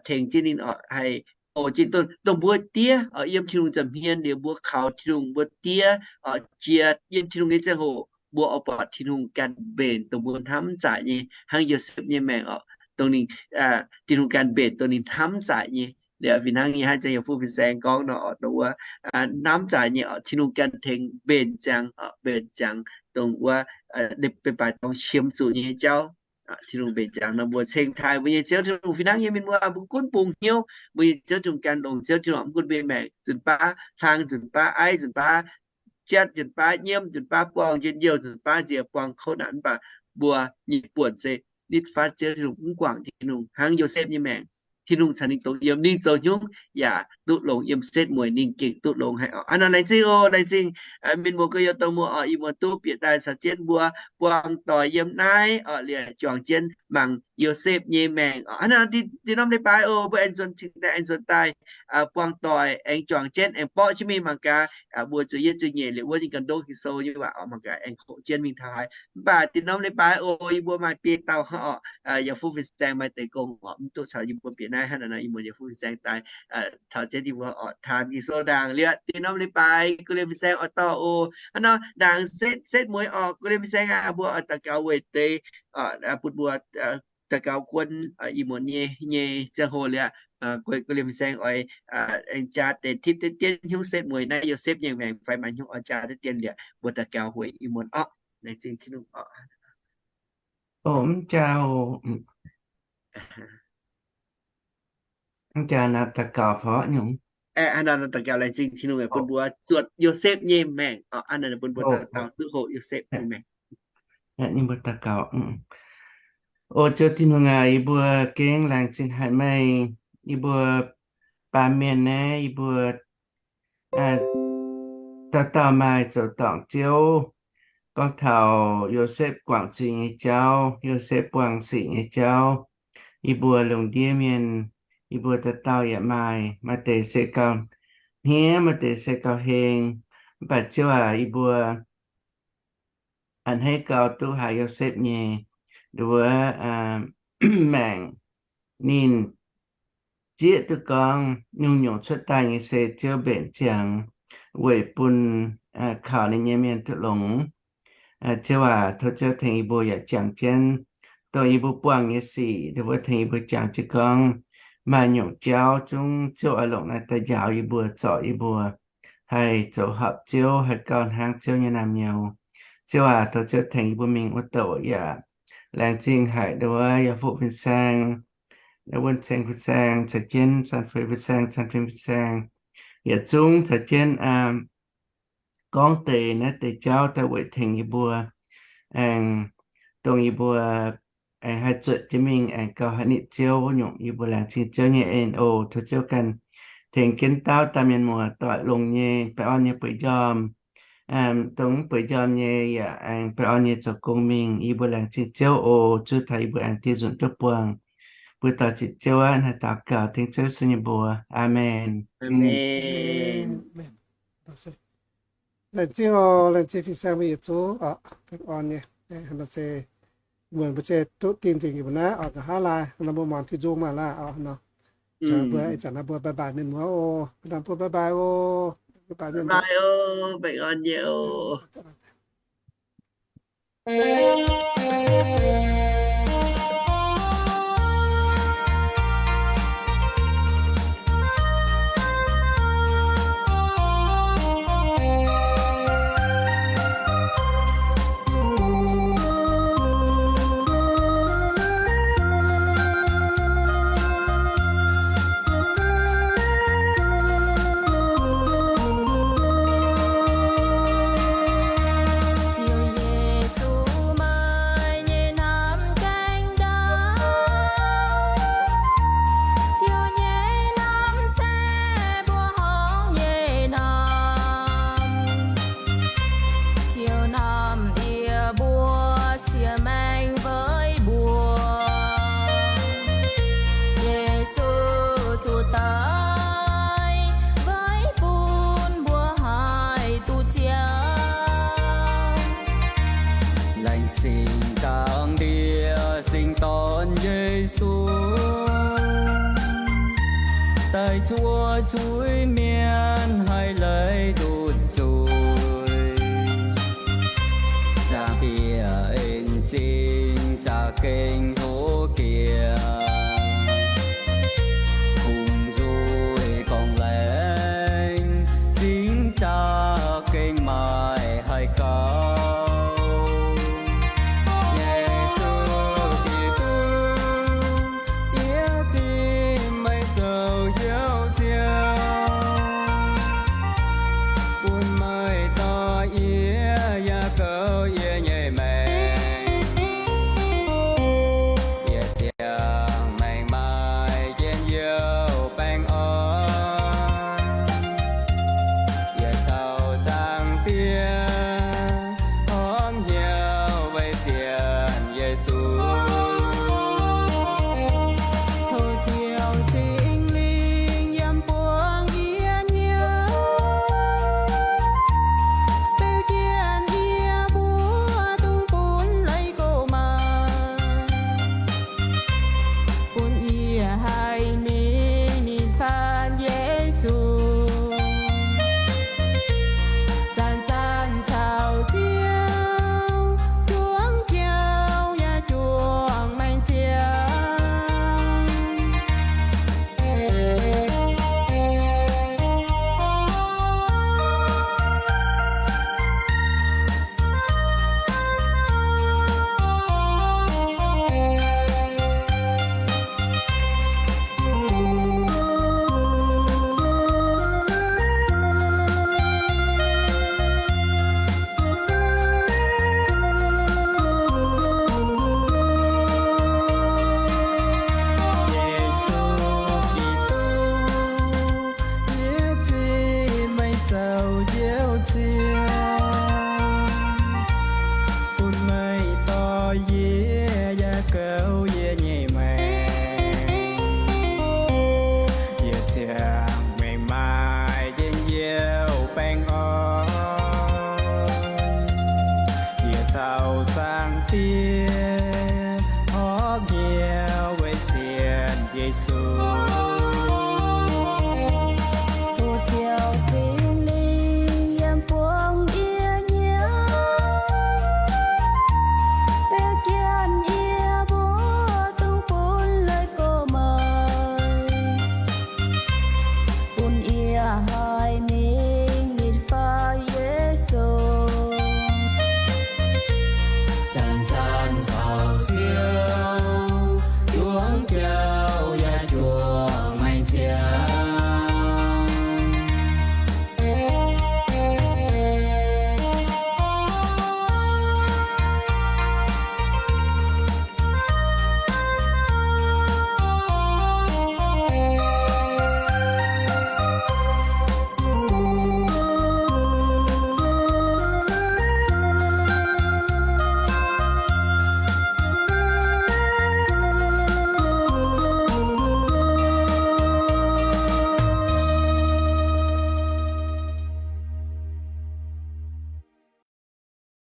tengx jienv ninh oc, haih oc jiex dongh, dongh mbuo diev oc, yiem Tin-Hungh nza'hmien liuz mbuo kaux Tin-Hungh, mbuo diev oc, jiex yiem Tin-Hungh nyei ziangh hoc mbuo oix buatc Tin-Hungh ganh mbenc dongh mbuo hnamv zaqc nyei, hnangv Yosepv nyei maengc oc, dongh ninh, Tin-Hungh ganh mbenc dongh ninh hnamv zaqc nyei. Liuz fih hnangv nyei hnangv jang yaac fuqv fin-saeng gorngv nor oc, dongh wuov hnamv zaqc nyei oc, Tin-Hungh ganh tengx mbenc ziangx oc, mbenc ziangx dongh wuov leiz-baaix dorngh qiemx zuqc nyei jauv. Tin-Hungh mbenc ziangx nor mbuo ceng taaih mbuo nyei Ziouv Tin-Hungh fih hnangv nyei, mienh muoz, mbuo gunv bungx hnyouv mbuo nyei Ziouv Tin-Hungh ganh longx, Ziouv Tin-Hungh mv gunv mbuo maengc, nzunc baav hlang, nzunc baav aiv, nzunc baav jatv, nzunc baav nyiemv, nzunc baav buangh njien-youh, nzunc baav nziex buangh kouv naanc, mv baac mbuo nyei buonc se nitv fatv Ziouv Tin-Hungh mv guangc Tin-Hungh. Hnangv Yosepv nyei maengc, Tin-Hungh caux ninh dongh yiem, ninh zoux hnyungv yaac duqv longx, yiem setv mueiz ninh gengh duqv longx haic oc. Hnangv naaic laengz zingh oc, laengz zingh mienh muoz gorx-youz domh muoz oc, ih muonz duqv bieqc daaih caux jienv mbuo buangh doic yiem naaiv oc, liuz juangc jienv mangc Yosepv nyei maengc oc. Hnangv naaic diqc norm leiz-baaix oc, mbuo aengx nzuonx cingx daaih, aengx nzuonx daaih buangh doic, aengx juangc jienv aengx borqv jienv mingh mangc gaax, mbuo zuqc yietv zuqc nyeic liuz wuov nyei ganh ndoqv Ging-Sou nyei waac oc, mangc gaax aengx hoqc jienv mingh taux haaix. Mv baac diqc norm leiz-baaix oc, yie mbuo maaih biei dauh oc, yaac fuqv fin-saeng maaih deix gong oc, mv duqv caux yie mbuo bieqc naaiv hnangv naaic nor, ih muonz yaac fuqv fin-saeng daaih taux jienv yie mbuo oc, taan Ging-Sou ndaangc liuz diqc norm leiz-baaix gu lien fin-saeng oix dorh oc. Hnangv nor ndaangc setv, setv mueiz oc, gu lien fin-saeng aac, mbuo oix daux gaux weic deix, bun mbuo daux gaux guon ih muonz nyei, nyei ziangh hoc liuz, gu lien fin-saeng oix aengx jaa deix tipv deix dien hnyouv setv mueiz naaiv Yosepv nyei maengc fai maaih hnyouv oix jaa deix dien liuz, mbuo daux gaux weic ih muonz oc. Laengz zingh Tin-Hungh oc. O, mv jaa, mv jaa naaiv daux gaux fai nyungc. Hnangv naaiv daux gaux laengz zingh Tin-Hungh bun mbuo zuotc Yosepv nyei maengc oc. Hnangv naaiv bun mbuo daux gaux duqv hoqc Yosepv nyei maengc. Ninh mbuo daux gaux. O Ziouv Tin-Hungh aac, yie mbuo gengh laengz zingh haic meih, yie mbuo baamh mienh naaiv, yie mbuo dauh dauh maaih zoux dorngc Ziouv. Gorngv taux Yosepv guangc zuiz nyei jauv, Yosepv buangh sic nyei jauv, yie mbuo lungh ndiev mienh, yie mbuo dauh dauh yaac maaih, maaih deix se gauh hniev, maaih deix se gauh heng. Mv baac Ziouv aac, yie mbuo a'hneiv gau duqv haiz Yosepv nyei nduov maengc. Ninh zieqv duqv gorngv nyungc-nyungc cuotv daaih nyei se Ziouv mbenc ziangx weic bun kaux ninh nyei mienh duqv longx. Ziouv aac, tov Ziouv tengx yie mbuo yaac jangx jienv dongh yie mbuo buangh nyei sic, ninh mbuo tengx yie mbuo jangx jienv gorngv maaih nyungc jauv zungv Ziouv oix longc naaiv daaih njaaux yie mbuo, zorc yie mbuo haih zoux horpc Ziouv, haih gauh hnangv Ziouv nyei naamh nyouz. Ziouv aac, tov Ziouv tengx yie mbuo mingh wuov douc yaac laengz zingh haic nduov yaac fuqv fin-saeng, wuonh ceng fin-saeng caux jienv caan fei fin-saeng, caan fei fin-saeng, yietc zungv caux jienv gorngv deix naaiv deix jauv daaih weic tengx yie mbuo, aengx dongh yie mbuo aengx haih zuotc jienv mingh aengx gauh haih nitv Ziouv wuov nyungc. Yie mbuo laengz zingh Ziouv nyei en oc. Tov Ziouv ganh tengx jienv dauh dauh mienh muoz doic longx nyei, baengh orn nyei bueix njormh, dongh mv bueix njormh nyei yaac aengx baengh orn nyei zoux gong mingh. Yie mbuo laengz zingh Ziouv oc. Zuov taux yie mbuo aengx dieh nzunc duqv buangh. Mbuo doix ziepc Ziouv aqv. Naaiv daux gaux tengx Ziouv Yesu nyei mbuox. Aamen. Laengz zingh oc. Laengz zingh fin-saeng mbuo yietc zungv oc. Baengh orn nyei. Muonc mbuo se duqv dingh nzengc yie mbuo naaiv oc. Nqa'haav laai nor mbuo muangx Tin-Hungh maah laah oc nor. Mbuo ih zanc naaiv mbuo bye bye mienh muoz oc. Mbuo bye bye oc. Bye bye mienh muoz. Ziouv Yesu, meih nyei hnamv gaengh ndaauv. Ziouv nyei hnamv se mbuo hngongx nyei hnamv. Ziouv hnamv yie mbuo, siex maengx weic mbuo. Yesu zuqc daic weic bun mbuo haih duqv Ziouv. Laengz zingh Zaangc Diex Singx Dorn Yesu, daaih zuov zuiz-mienh haih leiz ndutv zuiz. Zaangc Diex en zingh za'gengh